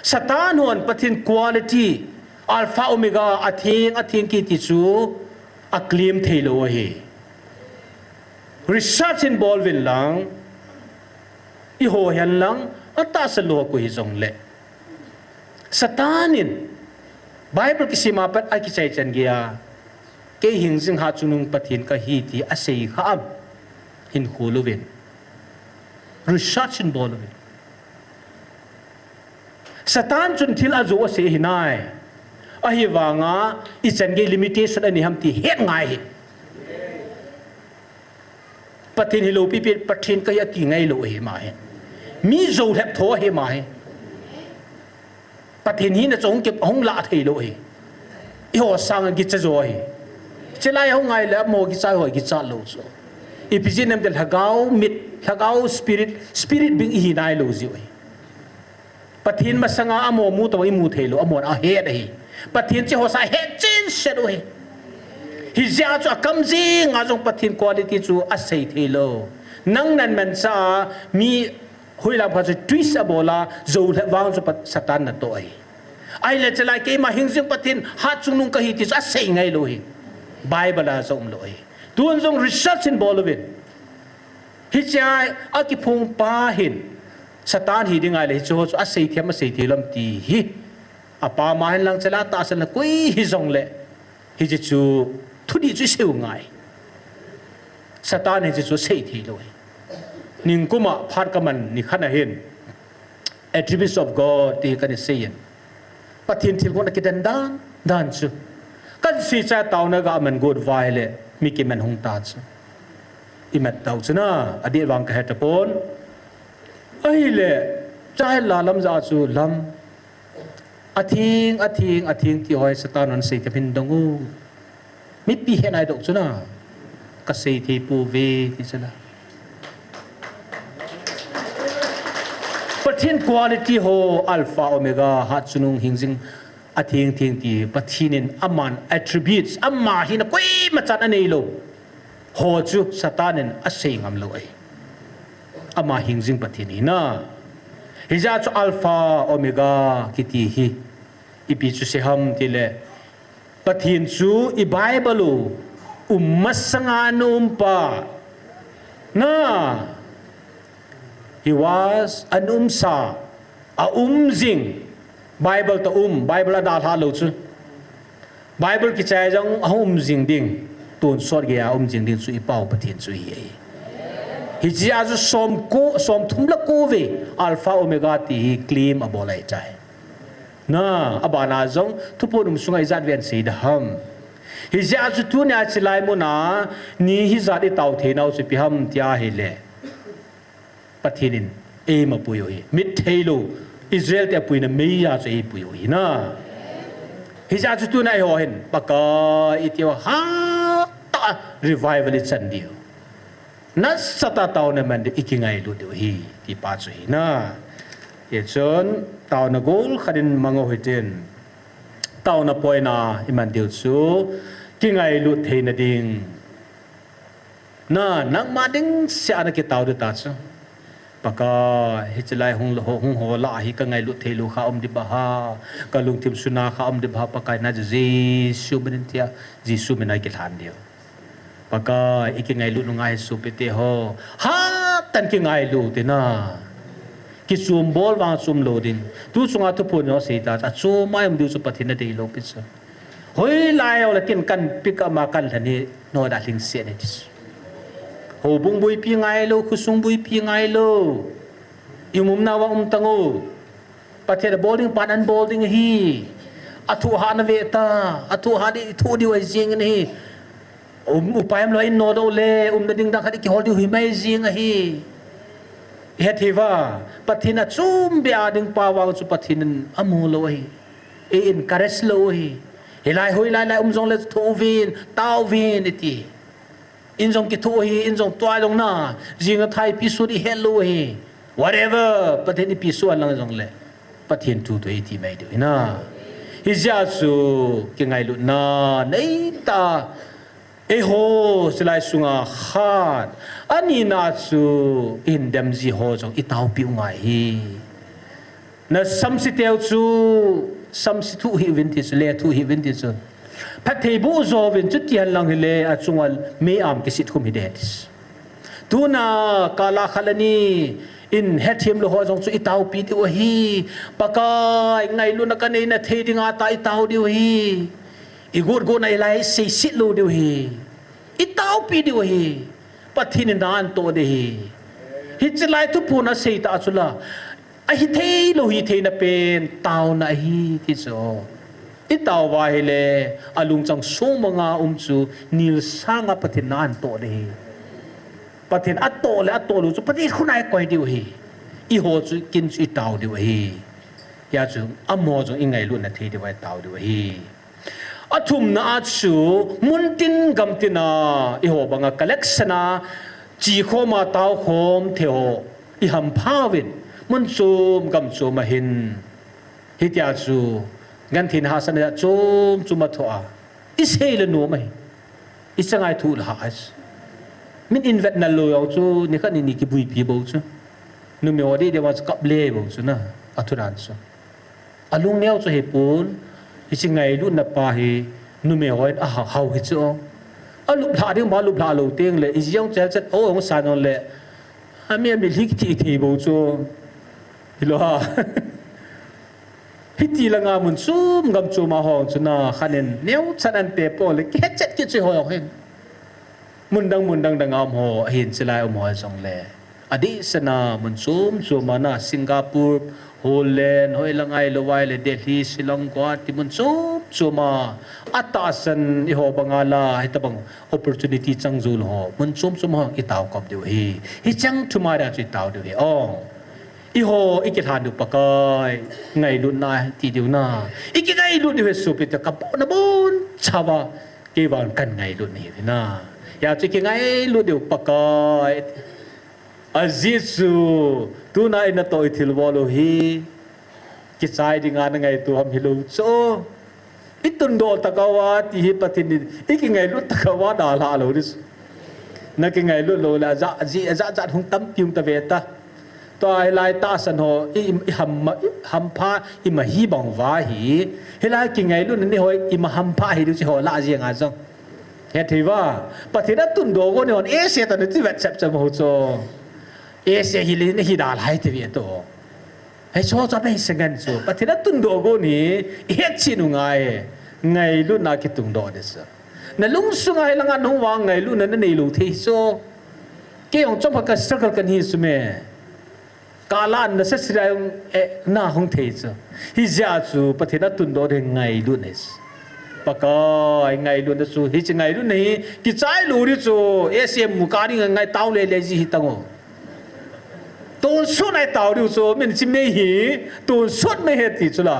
Satan hon Pathen quality, Alpha Omega, atheng, atheng kiti chu aclaim thei lou ahi. Research hin bol uvin lang, iho hen lang, atahsa lou koi hijongle. Satan in Bible kisima pat akichai chan geiya, kei hingjing hatchungnung Pathen kahi ti asei kha am? Hin khol uvin. Research hin bol uvin. Satan chun thil ajo asei ahi nai. Ahivanga ichan gei limitation anei ham ti het ngai ahi. Pathen hilou pipi, Pathen kahi ati ngai lou ahi ama hi. Mi jou lhep tho ahi ama hi. Pathen hina chu hung kep, hung lah thei lou ahi. Eiho sanga kicha jo ahi. Chelai hung ngai le amaho kicha ho kicha lou chu. Ipi jeh inem itile lhagao mit, lhagao spirit, spirit being ihi nai lou jiu ahi. Pathen masanga amaho mu tobang imu thei lou, amahon ahet ahi. Pathen chu eiho sanga ahet chen set u ahi. Hijeh a chu akam jenga jong Pathen quality chu asei thei lou. Nang namanchah a mi hoilang pha chu twist abol a, jou lhep vang chu Pat-, Satan natoh ahi. Ahile chelai keima hingjing Pathen hatchungnung kahi ti chu asei ngai lou ahi. Bible a jong um lou ahi. Tun jong research hin bol uvin. Hichea akiphong pa hin, Satan hi ding ahile, hiche ho chu asei thei am asei thei lou am ti hi. Apa ma hin lang chelai tahsa na koi hijongle, hiche chu thudih chu isei u ngai. Satan hiche chu asei thei lou ahi. Ningkum a phat kaman nikhat a hin, Attributes of God ti hi kana seiyin. Pathen thilgon akidan dan dan chu. Kasei cha taona ga man got uva ahile, mi kiman hung ta chu. Imat tau chu na, adih vang kahe tapon. Ahile, chai la lam ja chu lam. Atheng, atheng, atheng ti ho hi Satan hon sei thei phin dong u. Mipi het nai doh chu na. Kasei thei pouve ti chu la. Pathen quality ho Alpha Omega hatchungnung hingjing atheng theng ti Pathen in aman attributes ama hina koima chan anei lou. Ho chu Satan in asei ngam lou ahi. Ama hingjing Pathen hina. Hijeh chu Alpha Omega kiti hi. Ipi chu sei ham tile. Pathen chu i Bible u um masanga ana um pa. Na. He was, a umsa, a um jing. Bible toh um, Bible a dalha lou chu. Bible kichai jong a um jing ding. Tonsot geiya um jing ding chu i Pa u Pathen chu ahi. Hiche a chu som ko, som thum le ko vei Alpha Omega ti hi claim abol ahitai. Na, abana jong Thuphon um sunga ijat vei asei da ham. Hijeh a chu tunia chulai muna ni hijat i tao theinau chu ipi ham tia ahile, Pathen in eima pui u ahi. Mit theilou Israel te apuina meiya chu eipui u ahi na. Hijeh a chu tunia eiho hin Pakai i tiu hatah a revival i chan diu. Nasatah a taona man diu, i kingailut diu ahi, ti pa chu ahi na. Hichun, taona gol khat in mang u hitin, taona poina i man diu chu, kingailut theina ding. Na, nangma ding seh a na kitao diu ta chu. Pakai, hiche lai hung ho, hung ho lah a hi ka ngailut theilou kha um ding ham, ka lungthim suna kha um ding ham, Pakai na Jesu min in tia, Jesu min a kilhan diu. Pakai, i kingailut u ngai sopi teho. Hatah in kingailut u te na. Kichom bol vang chom lou ding. Tu chunga Thuphon in asei ta, achom a um diu chu Pathen in adeilou pi chu. Hoilai jongle ken kan pick up a kan lhen hi, noda lhingset ahi ti chu. Houbung buipi ngailou, khosung buipi ngailou. I umna vang um tang u. Pathen in abol ding pan ana bol ding ahi. Athu hat na ve ta, athu hat i thoh diu ahi jing in ahi. Um, upai umlou in nodoh le, umna ding dang khat i kihol diu hi mai jing ahi. I het hih uva, Pathen achom beh a ding pa vang chu Pathen in amu lou ahi. I encourage lou ahi. Hilai hoilai lai um jongle thoh uvin, tao uvin i ti. In jong kithoh ahi, in jong tuai jong na, jing a thai pi sut i het lou ahi. Whatever, Pathen in ipi sut lang jongle, Pathen thu toh i ti mai diu ahi na. Hijeh a chu kingailutna nei ta, eiho, chulai sunga khat, anina chu i hin dem ji ho jong i taopi u ngai ahi. Na samse teu chu, samse thuh hih uvin ti chu, le thuh hih uvin ti chu. Phatthei boh jo uvin chuti hen lang hile, achunga mei-am kisit khum hi ding ti chu. Tuna, kal a khat le ni, in hethem lou ho jong chu i taopi diu ahi. Pakai, ngailutna ka nei na thei dinga tah i tao diu ahi. I got got na i lai seiset lou diu ahi. I taopi diu ahi. Pathen in na ana toh ding ahi. Hiche lai Thuphon a sei ta chu la. Ahi thei lou hi theina pen, taona ahi ti chu. I tao uva ahile, alungchang song manga um chu, nil sanga Pathen in na ana toh ding ahi. Pathen atoh le atoh lou chu, Pathen khut a i koi diu ahi. Eiho chu kin chu i tao diu ahi. Hia chu, amaho jong i ngailutna thei diu a i tao diu ahi. Athumna a chu, muntin gamtin a, eiho banga collection a, chi khom a tao khom thei ho, i hampha uvin, mun chom gam chom a hin. Hitia chu, genthei hahsatna chom chom a thoh a, i sei le nom ahi. I changa i thoh le hah ahi. Min in vet nal lou jong chu, nikhat ni ni kibuipi bou chu. Numei ho dei dei uva chu kap le bou chu na, athu dan chu. Alung neo chu hipon, hiche ngailutna pa hi, numei hon ahao hi chu. Alup lha ding, alup lha lou teng le, iji jong chel chet, o jong san jong le, ami, ami lhi kithi thei bou chu. Hilou ham. Hiti langa mun chom gam chom a hung chu na, khat in, neo chan an pe po le, kihet chet kit chu ho jong hin. Mun dang, mun dang dang a um ho, ahin chulai um ho jong le. Adeh sena mun chom chom a na Singapore, Holland, hoilai ngai lou vai le Delhi, Shillong, Guwahati mun chom chom a. Atahsan eiho banga la, hitabang opportunity chang jou lou ho. Mun chom chom ho i tao kop diu ahi. Hicheng thum a dia chu i tao diu ahi. O. Eiho, i kilhan diu Pakai. Ngailutna ti diu na. I kingailut diu ahi sopi te ka pona bon chava. Kei vang kan ngailut nahi uve na. Hia chu kingailut diu Pakai. Ajeh chu, tuna i natoh i thilbol u hi. Kichai dinga na ngaito ham hilou chu. I tundoh tah uva ti hi Pathen in, i kingailut tah uva dalha lou ding. Na kingailut lou le, ajat, ajat, ajat hung tampi hung ta ve ta. Tua hilai tahsan ho, i, i ham, i hampha, i mahi bang uva hi. Hilai kingailutna ni ho, i ma hampha hi diu chu ho lah jeng a jong. Hethei uva, Pathen a tundoh go ni hon, e Satan ti vet chep chep ho chu. Ese hi le na hi dal hai te ve to. Hei cho cha pe hi sengan chu. Pathen a tundoh go ni, i het chin u ngai. Ngailutna kitungdoh de sa. Na lungsunga hi langa nung vang ngailutna na nei lou thei so. Kei jong chomkhat ka struggle kan hi su me. Ka la na sa sira jong, eh, na hung thei chu. Hijeh chu Pathen a tundoh de ngailut nes. Pakai ngailutna chu, hiche ngailutna hi kichai lou di chu, S M mu ka ding ngai tau le le ji hi tango. Tonsot nai tau di chu, min chi mei hi, tonsot mei he ti chu la.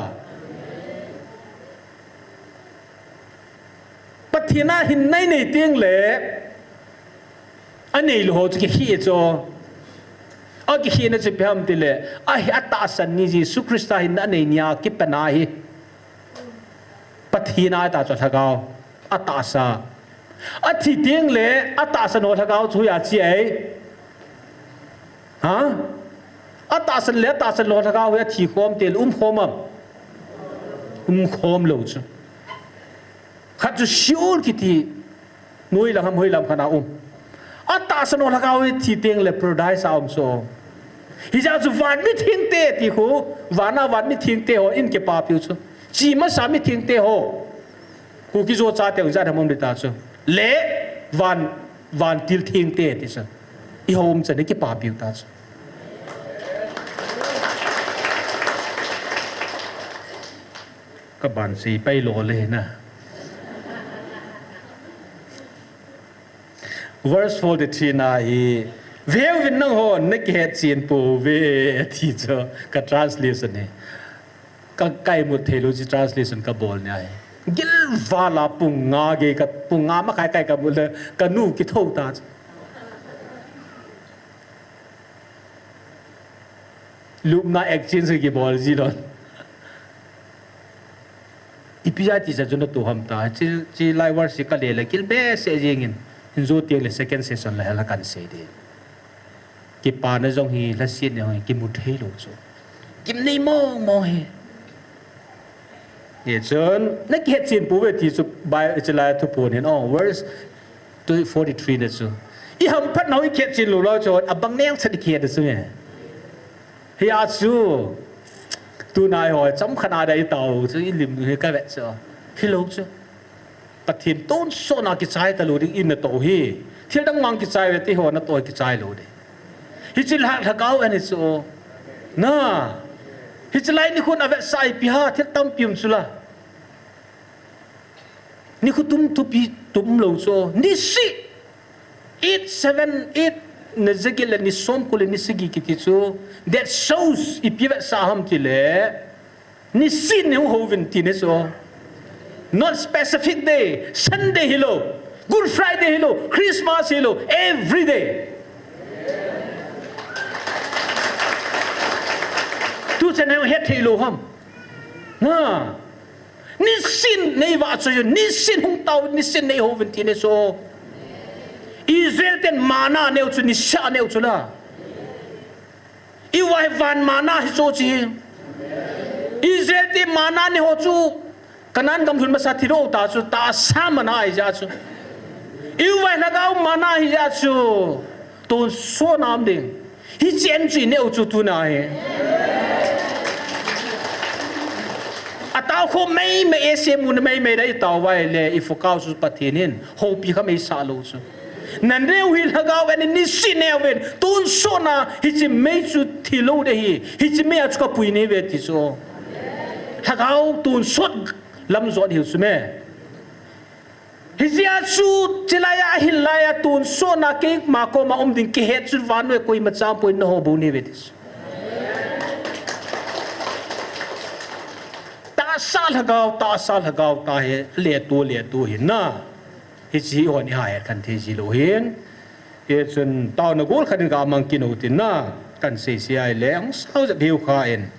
Pathen a hin nai nei teng le, a nei lou ho chu kikhih chu. A kikhihna chu ipi ham ti le, a hi a tahsan ni Jesu Christa hin a nei nia kipana hi. Pathen a ta chu lhagao, a tahsa. A thi teng le, a tahsan ho lhagao chu hoiya chi ai. Ha? A tahsan le, a tahsan lou lhagao hi a thi khom te le um khom am? Um khom lou chu. Khat chu Sheol kiti, noi lam ham hoi lam khat a um. A tahsan lou lhagao hi thi teng le paradise a um so. Hijeh chu van mi thengte ti khu, van a van mi thengte ho in kipapiu chu. Chi masa mi thengte ho. Kuki Zo chate ung jat ham um di ta chu. Le van, van til thengte ti chu. I ho um chan i kipapiu ta chu. Ka ban sei pai lou le na. Verse forty-three na hi, "Veuvin nangho, na kihet chen pouve," ti chu ka translation hi. Ka kai mu thei lou chi translation ka bol ni ahi. Gilval a pung nga gei ka, pung nga makhai kai ka mu le, ka nu kitho ta chu. Lupna exchange kibol ji lou. Ipi jeh a ti sa chu na tu ham ta. Chi, chi lai verse ka le le kil be se jing in. In jo tiang le second session la hela kan sei de. Kipana jong hi, lhasetna jong hi, kimu thei lou chu. Kim nei mong mong hi. Hichun, na kihet chen pouve ti chu, Bi-, chi lai thuphon hin, oh, verse forty-three na chu. I hamphatna u i kihet chen lou lou chu, abang neng chat i kihet chu nge. Hia chu, tunai ho, chomkhat a dei tau chu, i lim hi ka vet chu. Hilou chu. Pathen tonsot na kichai ta lou ding in na to hi. Thil dang mang kichai ve ti ho na to kichai lou ding. Hiche la lhagao ani chu. Na. Hiche lai nikhun a vetsah ipi ham, thil tampi um chu la. Nikho tum thupi tum lou chu. Nisi. Eight, seven, eight, ni jagil le ni somko le ni sagi kiti chu. That shows ipi vetsah ham ti le. Nisin nei houvin ti nei chu. Not specific day, Sunday hilou, Good Friday hilou, Christmas hilou, every day. Tu chan nei het thei lou ham. Na. Nisin nei vah chu, nisin hung tau, nisin nei houvin ti nei chu. Israel ten mana neu chu, nisa neu chu la. I va hi van mana hi chu chi. Israel te mana nei ho chu. Kanan gam lhun masa thi lou ta chu, tahsa mana ahi jeh chu. I va hi lhagao mana ahi jeh chu. Tonsot na um ding. Hichen chu i neu chu tuna hi. A tao kho mei mei e se mun mei mei da i tao vai le i focus chu Pathen in. Houpi kha mei sa lou chu. Na neu hi lhagao ani nisin neu ven. Tonsot na hiche mei chu thi lou de hi. Hiche mei a chu ka pui nei ve ti chu. Lhagao tonsot lam jot hiu chu me. Hijeh a chu, chilai a, ahilai a, tonsot na keima koma um ding kihet chu vannoi koima cham poi na ho bou nei ve ti chu. Tahsa lhagao, tahsa lhagao ta hi, le tu, le tu hi na. Hiche hi hon i ha het khan thei ji lou hin. Hichun taona gol khat in ka mang kit u tin na, kan sei sei a ile, hung sao jep hiu kha in.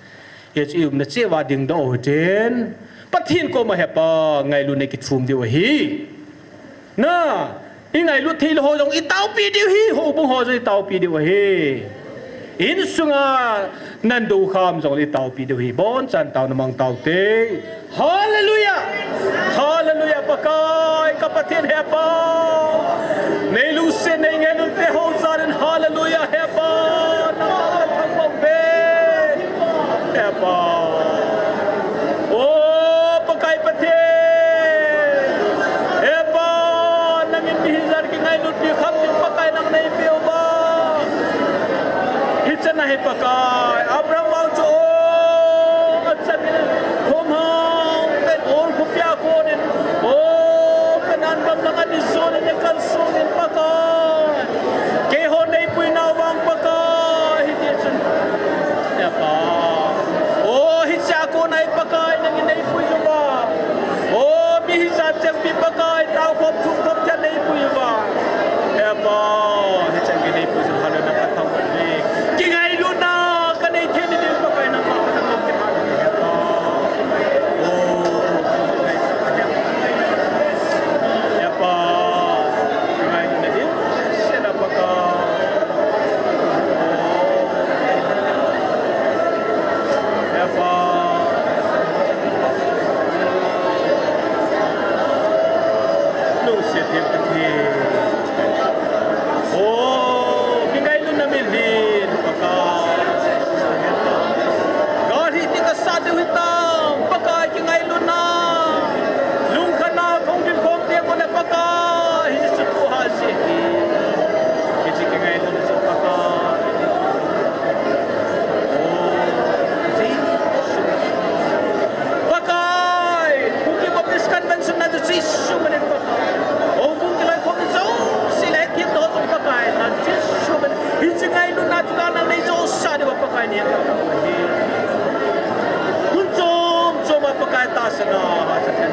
Hichu i umna cheh uva dingdoh u hitin, Pathen koma hepa, ngailutna kithum diu ahi. Na, i ngailut thei lou ho jong i taopi diu ahi, houbung ho jong i taopi diu ahi. Insunga nan do kham jong i taopi diu ahi. Bonchan taona mang tau te. Hallelujah! Hallelujah! Pakai, ka Pathen hepa. Nei lungset nei ngailut te ho jal in hallelujah hepa. Pakai, Abraham vang chu, o, achangin, khomhang, Peniel khopi a konin, o, Canaan gam langa ni jonin, ni kalsungin Pakai. Keiho neipui nau vang Pakai, hiti chun. Epa. O, hichea kona hi Pakai, nangin neipui uva. O, mi hijat chengpi Pakai, taokhom, thumkhom, cha neipui uva. Epa, hicheng neipui uva, hallelujah, kathangvah uve. Kingailutna kanei thei nading Pakai nangma kona kathangvah uve. Epa. O, Epa. Kingailutna ding. Sena Pakai. Epa. Lungset thim Pathen. O, kingailutna mitlhi, Pakai. Gal hiti kasat diu hitam, Pakai kingailutna. Lungkhatna, khonung khom teng kona Pakai, hichu thu ha ji hi. Hiche kingailutna chu Pakai. O, Jesu. Pakai, Kuki Baptist Convention na chu Jesu min in Pakai. O, Kuki lai khom jouse le themna ho jong Pakai, na Jesu min in. Hiche ngailutna chu nang nei jouse diuva Pakai nei. Hun chom chom a Pakai tahsan a, tahsan a.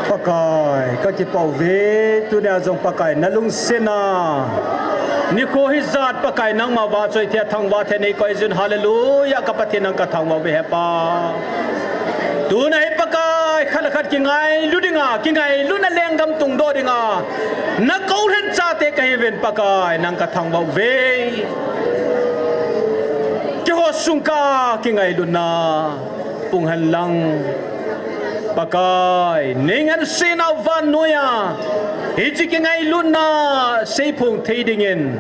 Pakai, kakipah uve, tunia jong Pakai, nalungsetna. Nikho hijat Pakai, nangma vahchoi thei a thangvah thei a neikoi jeh un, hallelujah, ka Pathen nang kathangvah uve hepa. Tuna hi Pakai, khat le khat kingailu dinga, kingailutna lenggam tungdoh dinga, nakou lhen chate kahiuvin Pakai, nang kathangvah uve. Keiho sung kah a kingailutna pung henlang. Pakai, nei ngansena u vannoiya, hiche kingailutna seiphong thei dingin,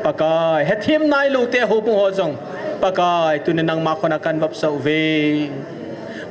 Pakai, hethem nailou te houbung ho jong, Pakai, tuni nangma khut a kavopsah uve.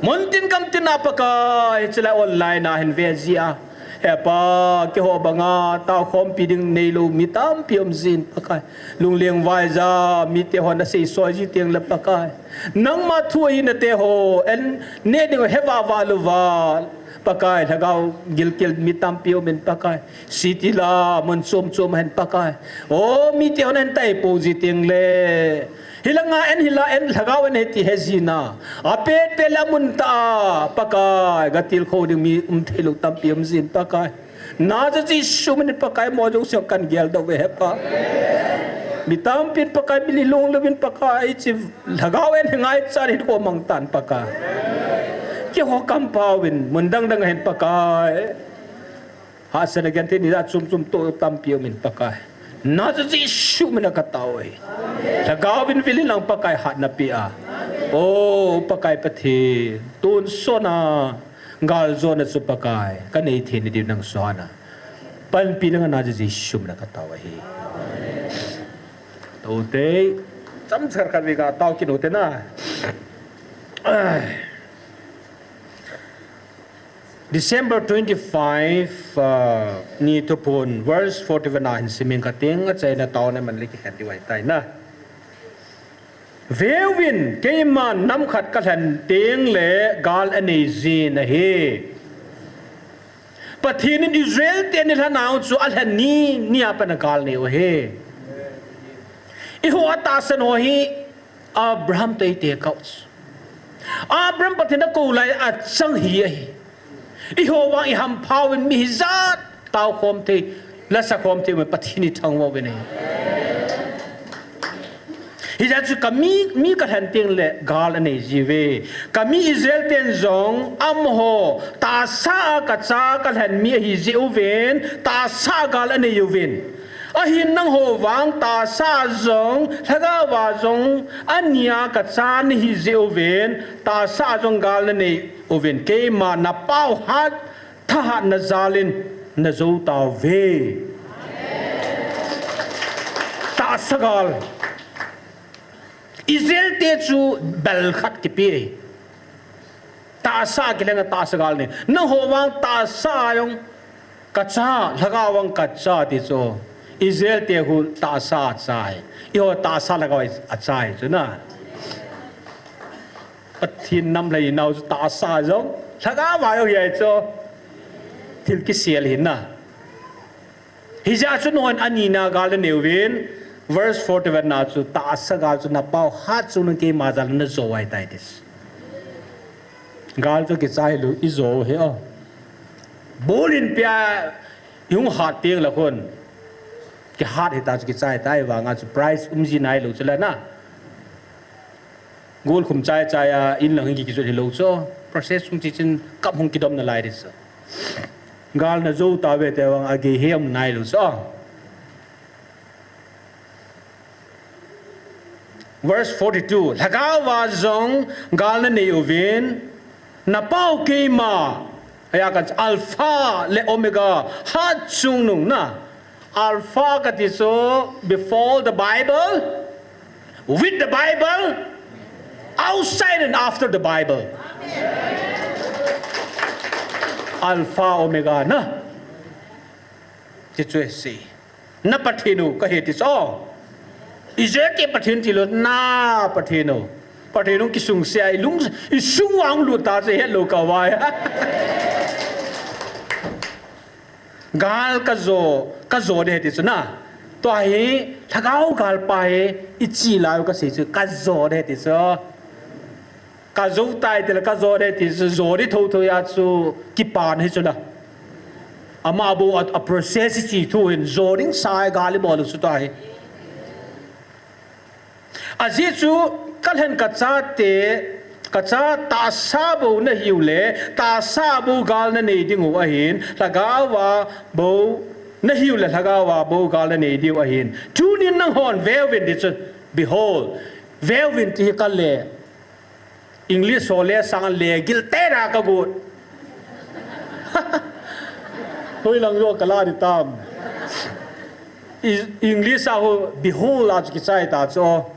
Muntin gamtin a Pakai, chule online a hin ve jia, hepa, keiho banga taokhompi ding neilou mi tampi um jin Pakai. Lungleng vaija mite hon aseisoi ji teng le Pakai, nangma thu ahinate ho, en neh ding he vava louva, Pakai, lhagao gilkel mi tampi umin Pakai. City la, mun chom chom a hin Pakai. O, mite hon ahin taipou ji teng le. Hilanga en, hila en, lhagao en hiti he jina. Apet pet le amun tah a, Pakai, gatilkhou ding mi um theilou tampi um jin Pakai. Nazaret Jesu min in Pakai mo jong siang kan geldoh uve hepa. Mi tampin Pakai, mi lilong louvin Pakai, hiche lhagao en hi ngaichat in ko mang tan Pakai. Keiho kamphauvin, mun dang dang a hin Pakai. Hahsatna genthei nija chom chom toh tampi umin Pakai. Nazaret Jesu min a katao uve. Lhagao vin vil in lang Pakai hatna pea. O Pakai Pathen, tonsot a galjona chu Pakai, kanei theina diu nang suhna. Panpi langa naja Jesu mina katao ahi. Tote, chomcha khat vei katao kit u te na. December twenty-five, uh, ni thuphon, verse forty-one a hin simin kating, achaina taona man le kikhen diu ahitai na. Veuvin, keima nam khat kalhen teng le gal anei jin ahi. Pathen in Israel te nilhah nau chu alhen ni, nia pat a gal anei u ahi. Eiho atahsan ho hi Abraham toh eite kah u chu. Abraham Pathen in akou lai achang hi ahi. Eiho vang ihampha uvin mi hijat tao khom thei, lasa khom thei, Pathen ithangvah uvin ahi. Hijeh chun kami, mi kalhen teng le gal anei jiuve. Kami Israel ten jong amaho tahsa a kacha kalhen mi ahi jeh uvin, tahsa a gal anei uvin. Ahin nangho vang tahsa a jong, lhagao a jong, ania kacha nahi jeh uvin, tahsa a jong gal nanei uvin, keima napao hat thahatna jal in najou tauve. Tahsa gal. Israel te chu bel khat kipe. Tahsa a kilheng a tahsa gal nei. Nangho vang tahsa a jong kacha, lhagao vang kacha ti chu. Israel te khu tahsa a acha ahi. Eiho tahsa lhagao a acha ahi chu na. Pathen nam lhai nau chu tahsa jong, lhagao a jong hi ahi chu. Thil kisel ahi na. Hijeh chun nangho in anina gal nanei uvin, verse forty-one na chu tahsa gal chu napao hat chun nang keima jal in najou ahitai ti. Gal chu kicha hilou, ijou hi o. Ball in pia, ihung hat teng le khun. Kihat hita chu kicha ahitai, ahivanga chu prize um ji nailou chu la na. Goal khum chai chai a, in lang hi kijot hilou chu. Process hung chi chin kap hung kidom nalai di chu. Gal najou tauve ti vang agei hi um nailou chu. Verse forty-two. Lhagao a jong gal nanei uvin, napao keima, ahi a kan Alpha le Omega, hat chungnung na. Alpha kati chu before the Bible, with the Bible, outside and after the Bible. Alpha Omega na. Ti chu ahi. Na Pathen u kahi ti chu. Israel te Pathen tilou, na Pathen u. Pathen u kisungsea, ilung, isung uva hung lut ta chu helou kavai. Gal kajo, kajo ding ahi ti chu na. Tua hi, lhagao gal pa hi, ichi lai u kasei chu, kajo ding ahi ti chu. Kajo tai tile kajo ding ahi ti chu, jo ding thotho a chu, kipan ahi chu la. Ama bou a, a process ichi thu hin, jo ding sa gal ibol u chu tua hi. Ajeh chu kalhen kachate, kacha tahsa bou nahiu le, tahsa bou gal nanei diu ahin, lhagao a bou nahiu le, lhagao a bou gal nanei diu ahin. Tunin nanghon veuvin ti chu, behold, veuvin ti hi kale. English ho le sang le gil te ra kagot. Hoilang jo kala di tam. I-, English a ho behold a chu kichai ta chu.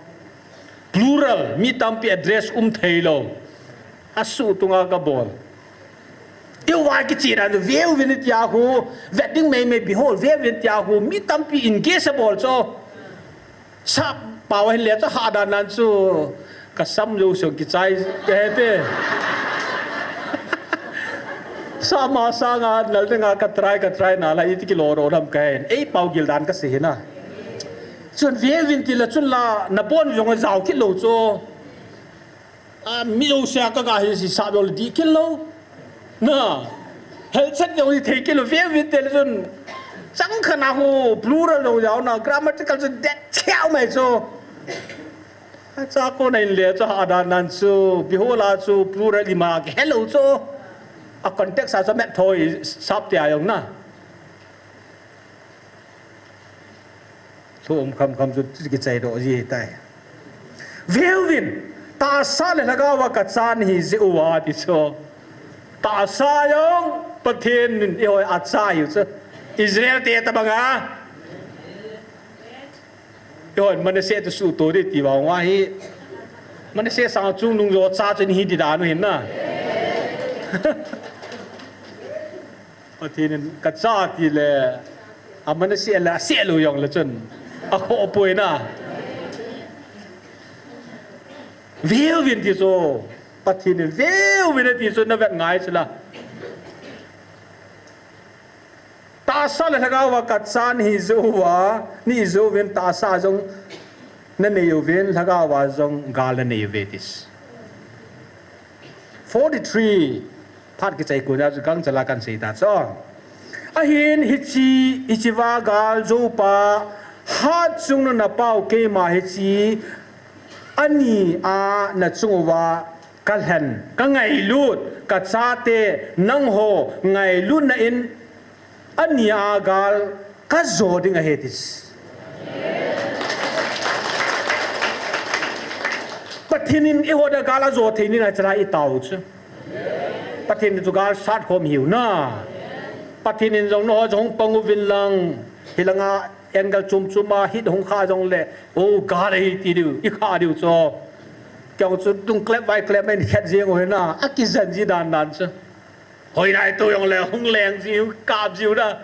Plural, mi tampi address um theilou. Asuh tunga kabol. Eiho a kichena chu veuvin tia khu, vet ding meimei behold, veuvin tia khu, mi tampi engage abol chu. Sap pao ahin le chu hahdan nan chu kasam jou song kichai te te. Sap ma sanga nal dinga ka try, ka try na la iti kilo ro lam kahin. Ei pao gil dan kasei hina. Chun veuvin ti la chun la nabon jong jao kit lou chu. A, mi jouse a kaga hi si sap jong le dih kit lou. Na. Helchat jong le thei kit lou, veuvin ti le chun. Chang khat na khu plural jong jao na, grammatical chu det cheu mai chu. Acha kona in le chu hahdan nan chu, behold a chu plural ima kihelou chu. A context a chu met thoi sap tia jong na. Thu um kham kham chu kichai doh ji tai. Veuvin, Tahsa le lhagao a kacha nahi jeh uva ti chu. Tahsa jong Pathen in eihon acha ahiu chu. Israel te tabang a. Eihon Manasseh toh suhto ding ti vang uva hi. Manasseh sang chungnung jo cha chu nahi ding dan u ahin na. Pathen in kacha ti le, a Manasseh le aseh lou jong le chun akhoh poi na. Veuvin ti chu, Pathen in veuvin ati chu navet ngai chu la. Tahsa le lhagao a kacha nahi jeh uva, nahi jeh uvin tahsa jong nanei uvin, lhagao a jong gal nanei uve ti chu. Forty-three, phat kichai kon a chu gangchal a kahin sei ta chu. Ahin hiche, hiche va gal joupa, hatchungnung na pau keima hiche, ani a nachung uva kalhen, kangailut, kachate, nangho ngailutna in, ani a gal kajo ding ahi ti chu. Pathen in eiho dia gal ajo thei ding a chala itao chu. Pathen in chu gal sat khom hiu na. Pathen in jong nangho jong pang uvin lang. Hilanga angle chom chom a hit hung kha jong le, o gal ahi ti diu, ikha diu chu. Kei chu tung klep vai klep mai ni khet jeng u ahi na. Akijen ji dan dan chu. Hoi nai to jong le, hung leng ji, hung kap ji u da.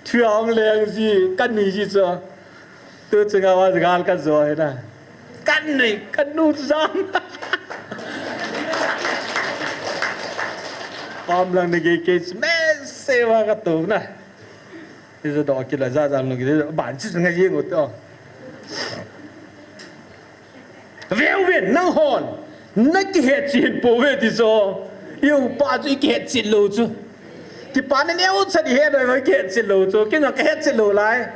Thua hung leng ji, kanui ji chu. Tu chunga va gal kajo ahi na. Kanui, kanu jam. Pam lang ni gei kei chu, me se va kato na. Ijo do kila ja ja no kila, ban chu ngai jeng u to. Veuvin, nanghon nakihetchen pouve ti chu. Iupa chu ikihetchen lou chu. Kipana neocha ihet lou, ikihetchen lou chu. Kei jong kahetchen lou lai.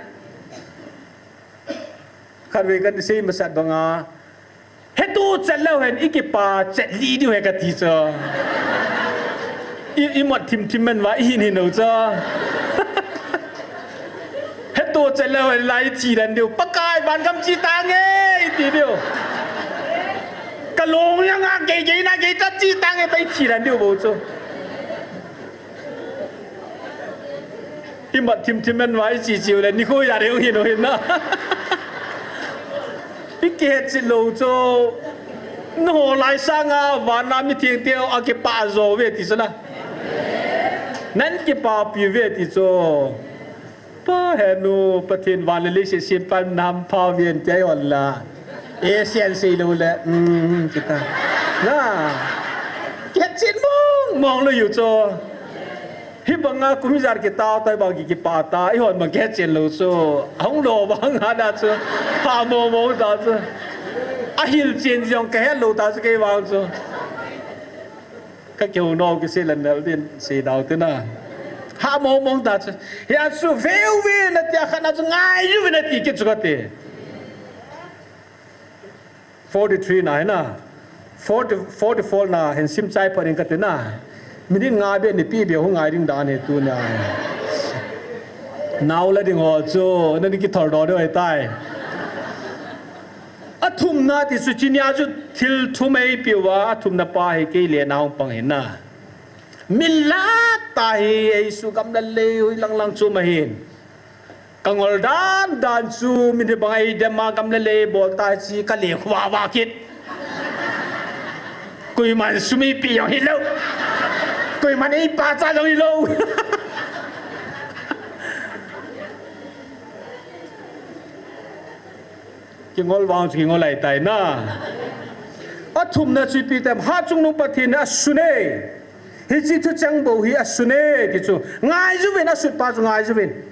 Khatvei kasei masat banga, hetto chet leu hen ikipa chet lih diu ahi kati chu. I, imot thim thim man uva ihin hin u chu. Hetto chet leu hen la ithi den diu. Pakai, van gam che tange iti diu. Kalung jong a gei gei na gei ta che tange, pa ithi den diu bou chu. Imot thim thim man uva iche che u le nikho ijat hung hin u ahi na. Ikihetchen lou chu. Nangho lai sanga vana mithengte akipah jo uve ti chu na. Nan kipah pi uve ti chu. Pa henu, Pathen van le leiset sempa nam pha uvin ti ahi on la. Asian sei lou le, um, kita. Na. Kihetchen mong mong lou u chu. Hibanga kum ijat kitao tai bang ki, kipah ta, eihon bang kihetchen lou chu. Ahung lou banga da chu. Hah mong mong ta chu. Ahilchen jong kahet lou ta chu kei vang chu. Kakihou nau kisei le nel din sei dau te na. Hah mong mong ta chu. Hia chu veuvin ati a khat na chu ngaiyuvin ati kit chu kati. Forty-three na hi na. Forty, forty-four na hin sim chai phat in kati na. Minute nga beh nipi beh hung ngai ding dan hi tunia. Nau la ding ho chu, nani kithol doh doh ahitai. Athumna ti chu chunia chu thil thum eipeh uva, athumna pa hi kei le nahung pang ahi na. Min la tah hi, ei su gam le lei hoi lang lang chu ma hin. Ka ngol dan dan chu, min hibang eidem a gam le lei bol ta chi ka le khuva va kit. Koiman sum eipeh jong hilou. Koiman eipah cha jong hilou. Kingol vang chu kingol ahitai na. Athumna chu ipi tem, Hatchungnung Pathen in asun e. Hiche thucheng bou hi asun e ti chu. Ngaiyuvin, asut pa chu ngaiyuvin.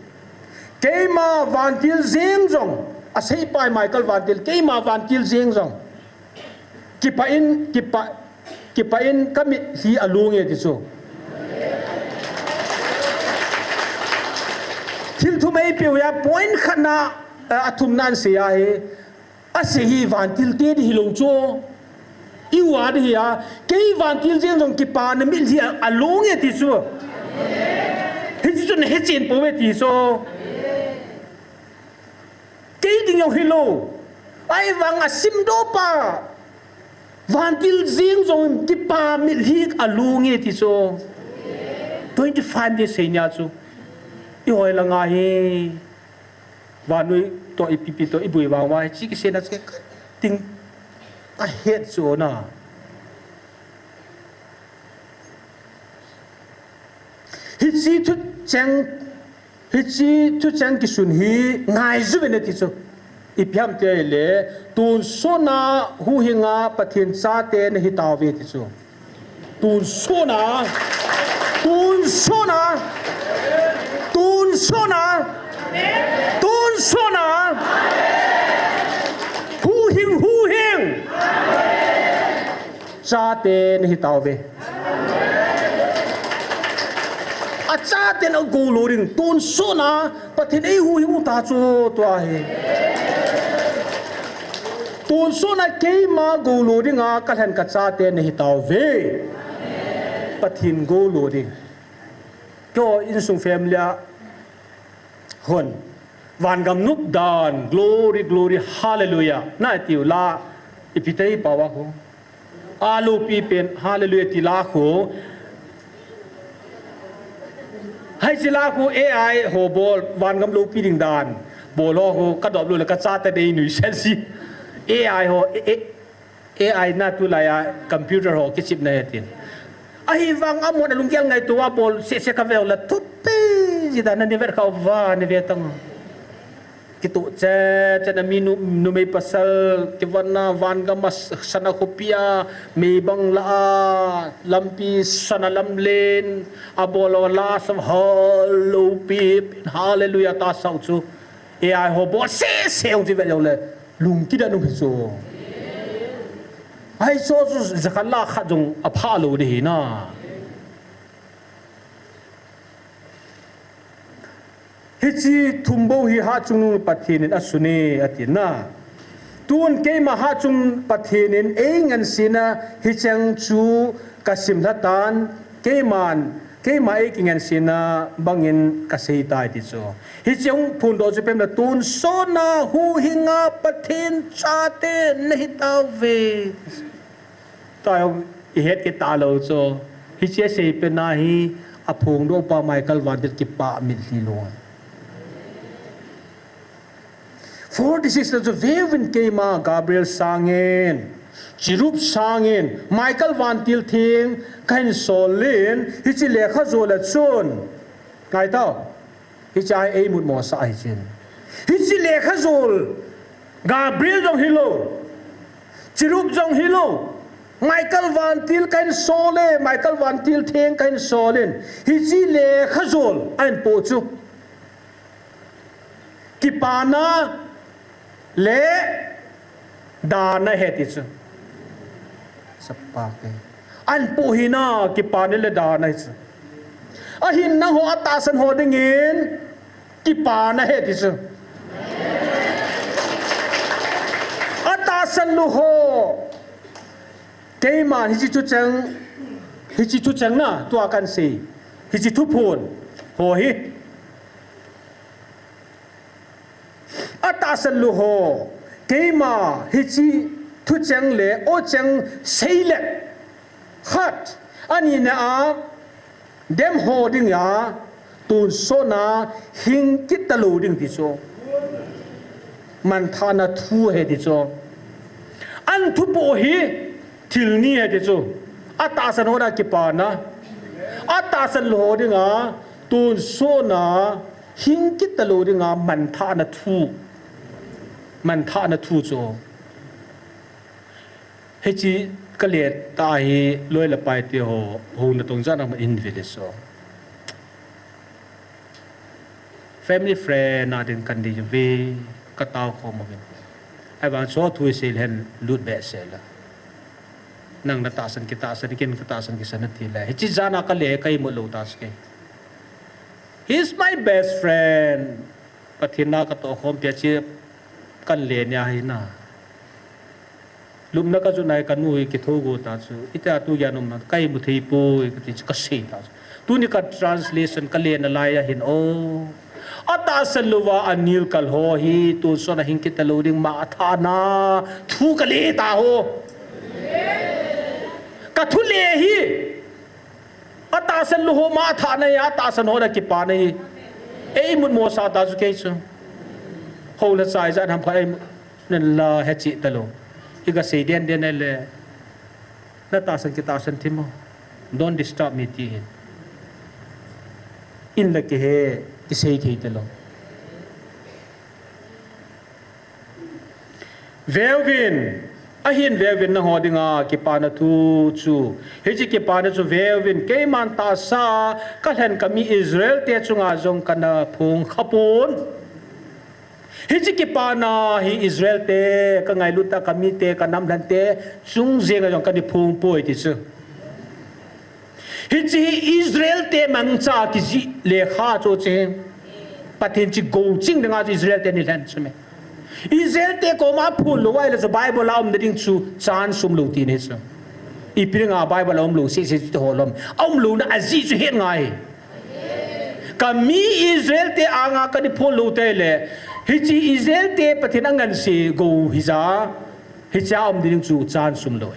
Keima vantil jeng jong, asei pai Michael vantil, keima vantil jeng jong. Kipah in, kipah, kipah in ka mitlhi alung e ti chu. Thil thum eipeh uva, point khatna, eh, athumna ahin sei ahi. Asei hi vantil te di hilou chu. I uva di hi a, kei vantil jeng jong kipana mitlhi a, alung e ti chu. Hichu chu nahechen pouve ti chu. Kei ding jong hilou. Ahivang asimdoh pa. Vantil jing jong kipah mitlhi a lung e ti chu. Twenty five ni sei nia chu. I hoi langa hi. Vannoi to i pipi to i bui vang vang chi kiseina chu ka ting ka het chu na. Hichi thucheng, hichi thucheng kisun hi ngai ju ve na ti chu. Ipi ham ti le, tun sona huhinga Pathen chate na hi tauve ti chu. Tun sona, tun sona, tun sona, tun sona. Huhing, huhing. Chate na hi tauve. A chate na golo ding tun sona Pathen ei huhing u ta chu tua hi. Tun sona keima golo dinga ka lhen ka chate na hi tauve. Pathen golo ding. Kyo insung family a hon. Vangam nupdan, glory, glory, hallelujah. Na tiu la, ipi tei pawa ho. Alu pi pen, hallelujah ti la ho. Hai si la ho, A I ho bol, vangam lopi ding dan. Bol ho ho, ka dop lo le ka chate dei nui sen si. A I ho, e, e, A I na tulai a computer ho kichip na he tin. Ahivang amon alunggel ngaito a bol sese ka veu la thupi ji dan a ni ver kha uva ni ve tang. Kitu che che na mi nu, numei pasal kivon na vangam a sana khopia meibang la a lampi sana lamlen a bol la sa hallelujah ta sau chu. A I ho bol sese ong ji ve le. Lungkit a nung hi chu. Ai chu chu jakhat la khat jong apha lo ding hi na. Hichi thum bou hi hatchungnung le Pathen in asun e ati na. Tun keima hatchungnung le Pathen in ei ngansena hicheng chu ka simlha tan, keiman, keima ei kingansena bangin ka sei tai ti chu. Hicheng phundoh chu pem le tun sona huhinga Pathen chate na hi tauve. Tua jong i het kit ta lo chu. Hiche sei pen a hi a phundoh pa Michael Vantil kipah mitlhi lo. Forty-six na chu veuvin keima Gabriel sangin, Cherub sangin, Michael Vantil theng kahin sol in, hiche lekha jol a chun. Ngai tau. Hiche a hi ei mut mo sa ahi chin. Hiche lekha jol, Gabriel jong hi lo, Cherub jong hi lo, Michael Vantil kahin sol e, Michael Vantil theng kahin sol in, hiche lekha jol ahin po chu. Kipana le dan ahi ti chu. Sapa ke. An pu hi na kipana le dan ahi chu. Ahin nangho atahsan ho dingin kipana ahi ti chu. Atahsan lou ho. Keiman hiche thucheng, hiche thucheng na, tua kan sei. Hiche thuphon ho hi. Atahsan lou ho, keima hiche thucheng le ocheng sei le khat, anina a dem ho dinga tonsot na hing kit talou ding ti chu. Manthahna thu ahi ti chu. An thupoh hi thil ni ahi ti chu. Atahsan ho na kipana. Atahsan lou ho dinga tonsot na hing kit talou dinga manthahna thu. Manthahna thu chu. Hiche ka le ta hi loi le pai te ho, ho natong jana ma in village so. Family friend na din kan di ve ka tao kho ma vin. Ahivang chu thu sei le hen lut behseh la. Nang na tahsan kitahsan ken ka tahsan kisan na ti le. Hiche jana ka le ka imut lou ta chu ke. He's my best friend. Pathen na ka toh khom pia chi kan le nia hi na. Lupna ka chu nai ka nu hi kitho go ta chu. Ita tu gyan um na ka imu thei poi ka ti chu ka sei ta chu. Tuni ka translation ka le na lai a hin o. Atahsan louva anil kal ho hi tonsot na hing kit talou ding manthahna thu ka le ta ho. Ka thu le hi. Atahsan lou ho ma athah na hi, atahsan ho na kipana hi. Ei mut mo sa ta chu kei chu. Ho la chai jan ham kha ei mut. Nan la he chi ta lou. I ka sei den den le. Na tahsan kitahsan thim mo. Don't disturb me ti hin. In la kihe, kisei thei ta lou. Veuvin, ahin veuvin nangho dinga kipana thu chu. Hiche kipana chu veuvin, keiman tahsa, ka lhen ka mi Israel te chunga jong kana phong khapon. Hiche kipana hi Israel te, ka ngailut a ka mi te, ka nam lhen te, chung jenga jong kana phong poi ti chu. Hiche hi Israel te mangcha kijih lekha chu che. Pathen chi go ching dinga chu Israel te ni lhen chu me. Israel te koma phun lou ai le chu Bible a um ding chu chance um lou ti ni chu. Ipi dinga Bible a um lou se se chu holom. A um lou na ajih chu het ngai. Ka mi Israel te anga kana phong lou te le. Hiche Israel te Pathen angan se go hija. Hiche a um ding chu chance um lou.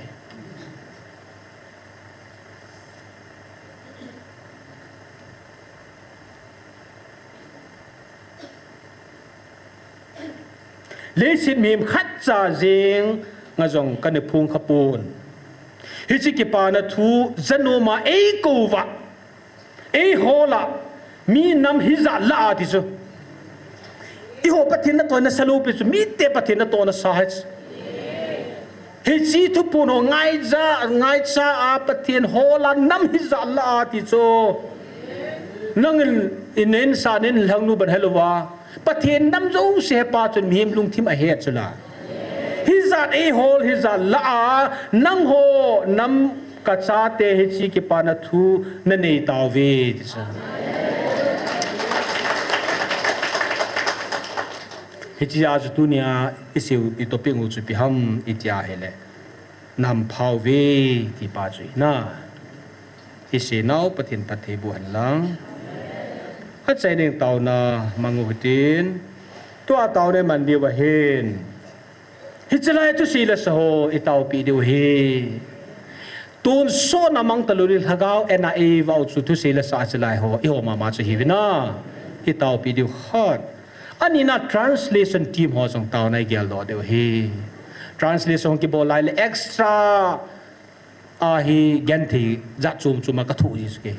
Leiset mihem khatcha jenga jong kana phong khapon. Hiche kipana thu janu ma ei kouva. Ei hola. Mi nam hijat la a ti chu. Eiho Pathen natohna sa lou pi chu, mite Pathen natohna sa hai chu. Hiche thuphon ho ngaicha, ngaicha a Pathen hola nam hijat la a ti chu. Nangin, in, in sa nin lhangnu ban helou va. Pathen nam jouse hepa chun mihem lungthim ahet chu la. Hijat ei hol, hijat la a, nangho nam ka chate hiche kipana thu na nei tauve, ti chu. Hiche a chu tunia i seiu, i topic u chu ipi ham i tia hile. Nam phauve, ti pa chu hi na. I seinau Pathen phatthei boh hen lang. Achaina in taona mang u hitin. Tua taona i man diu ahin. Hiche lai thusei le sa ho i taopi diu ahi. Tonsot na mang talou ding lhagao ena ei vau chu thusei le sa hiche lai ho, eiho mama chu hiuvin a. I taopi diu khat. Anina translation team ho jong taona i geldoh diu ahi. Translation kibol lai le extra ahi genthei jat chom chom a ka thoh ji chu kei.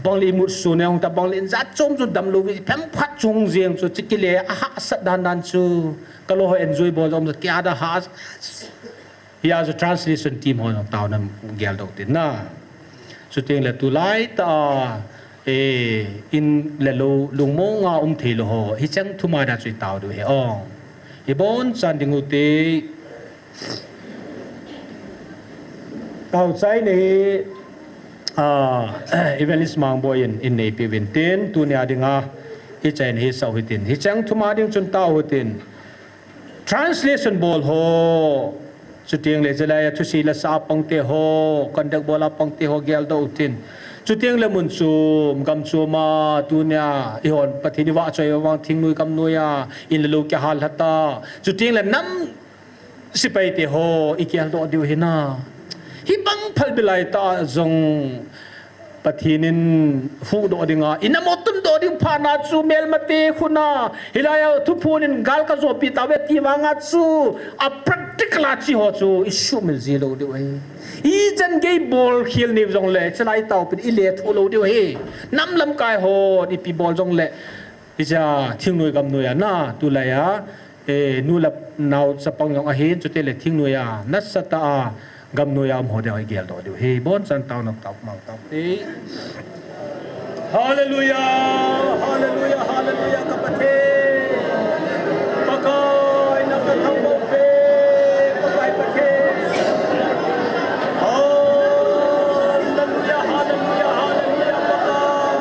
Bang le imut sun e hung ta bang le in jat chom chom damlou vi phem phat chung jeng chu chikile a hahsat dan dan chu ka lo ho enjoy bol jom chu kia da ha. Hia chu translation team ho jong taona geldoh tin na. Chuteng le tulai ta, eh, in le lou lungmong a um thei lou ho. Hicheng thuma da chu i tao diu ahi o. I bonchan ding u te. Tao chai nei, ah, Evangelist Mangboi in, in neipi uvin tin, tunia dinga, i chai nei sau hitin. Hicheng thuma ding chun tao hitin. Translation bol ho. Chuteng le hiche lai a thusei le sa a pang te ho, conduct bol a pang te ho geldoh u tin. Chuteng le mun chom, gam chom a, tunia, eihon, Pathen i vahchoi vang thingnoi gamnoi a, in le lou kihal lhata. Chuteng le nam sepai te ho, i geldoh diu ahi na. Hibang phalbi lai ta jong, Pathen in huhdoh dinga, i nam u tundoh ding phat na chu melmate khut na, hilai a thuphon in gal ka jopi tauve ti vanga chu, a practical a chi ho chu, i sumil ji lou diu ahi. Ichan gei bol khel nei jongle, hiche lai taopin i lethuh lou diu ahi. Nam lamkai hon, ipi bol jongle, hiche a, thingnoi gamnoi a na, tulai a, eh, nu le nao chapang jong ahin, chuteng le thingnoi a, nasatah a, gamnoi a um ho dinga i geldoh diu ahi. Bonchan taona tao mang tao te. Hallelujah, hallelujah, hallelujah, ka Pathen. Pakai nang ka thangvah uve, Pakai Pathen. Hallelujah, hallelujah, hallelujah, Pakai.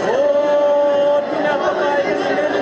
Oh, tunia Pakai, hallelujah.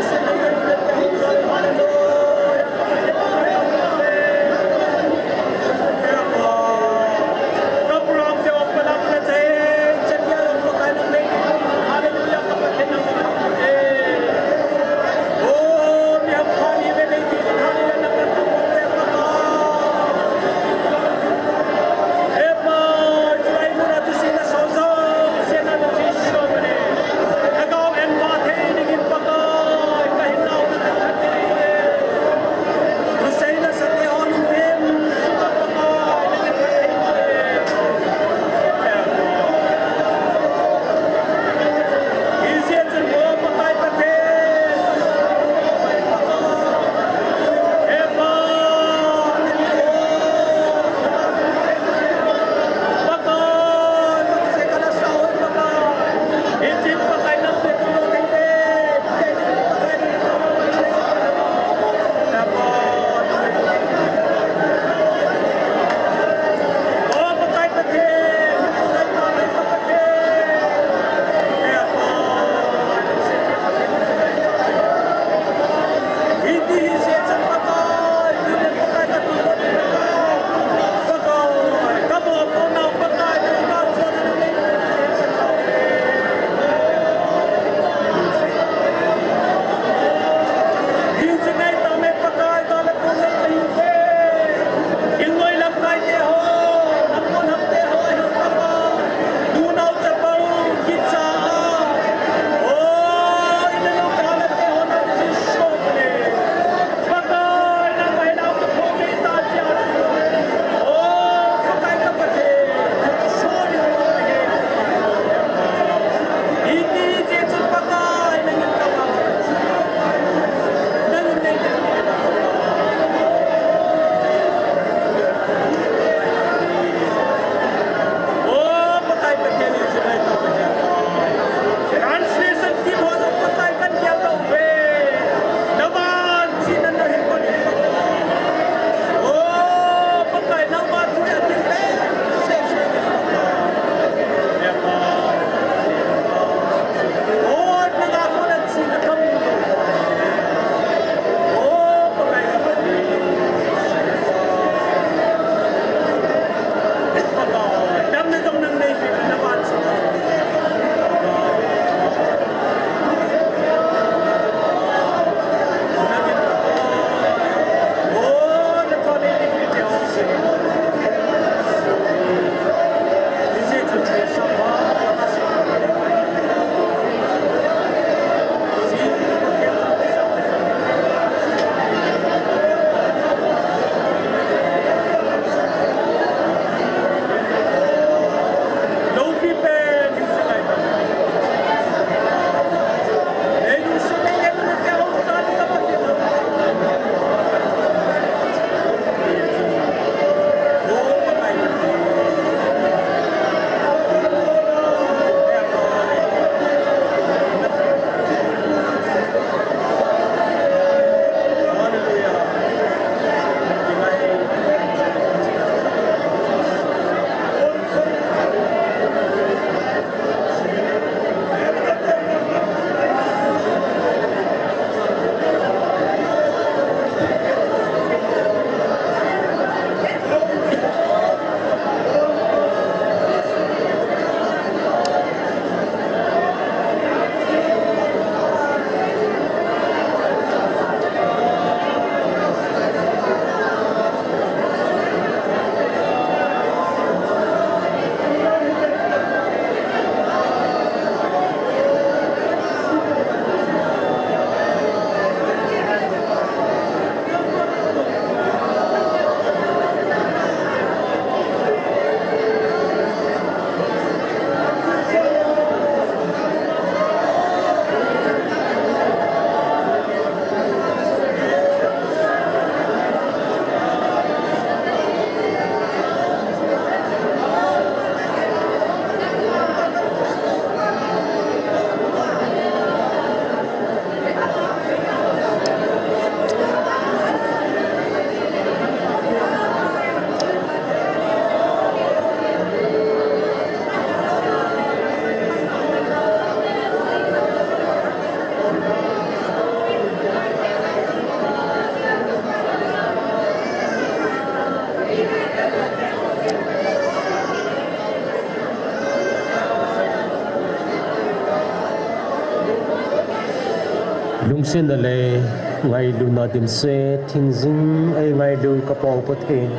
Lungsetna le ngailutna dimset thingjing ei ngailu ka Pa u Pathen.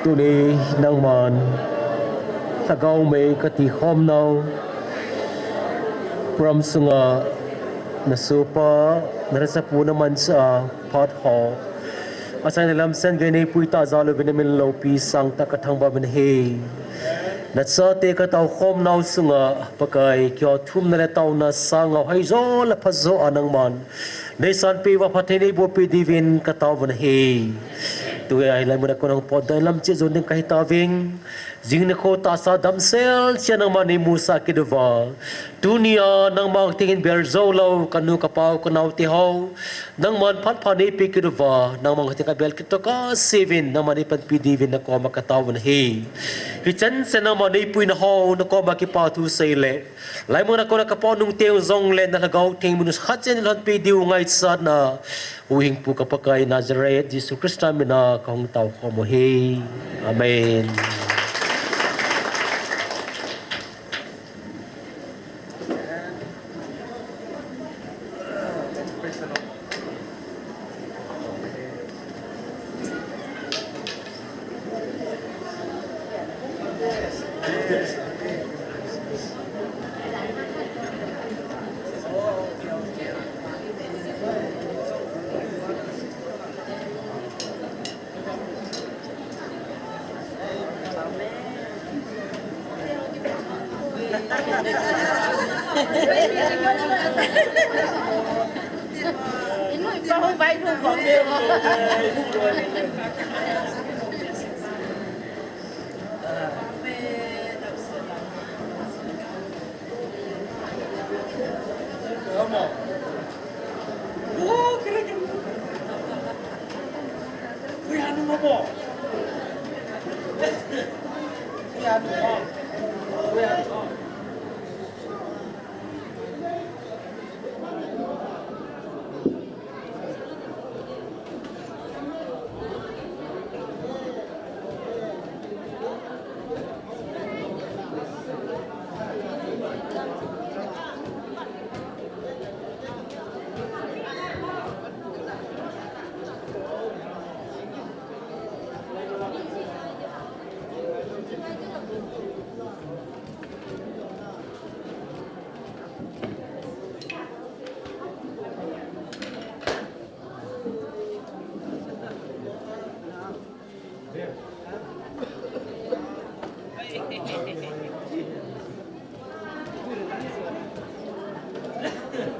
Tuni nangman lhagao mei ka tikhom nau, program sunga na sopa, na lhachapu na manchah a phat ho, achaina lam sen gei nei pui tah jal uvin na min loupi sangtah ka thangvah uvin ahi. Na chate ka taokhom nau sunga Pakai, keiho thumna le taona sanga hoijo le phajo a nangman nei sanpeh uva phatthei nei boh peh diuvin ka tao uvin ahi. Tua hilai muna kon hung potdoh in lam cheh jon ding ka hi tauvin. Jing nikho tahsa damsel cheh a nangman nei musah kit uva, tunia nangma kiti hin bel jou lou ka nu ka pa u ka naote ho nangman phat pha nei pe kit uva, nangma kiti ka bel kit toh ka sei uvin, nangman nei panpi diuvin na koma ka tao uvin ahi. Hichan cheh a nangman nei puina ho na koma kipa thu sei le, hilai muna kon a ka Pa u Nungteng jong le na Lhagao Theng min u khat cheh in lhonpi diu ngaichatna, Huhhingpu ka Pakai Nazareth Jesu Christa mina ka hung taokhom u ahi. Amen.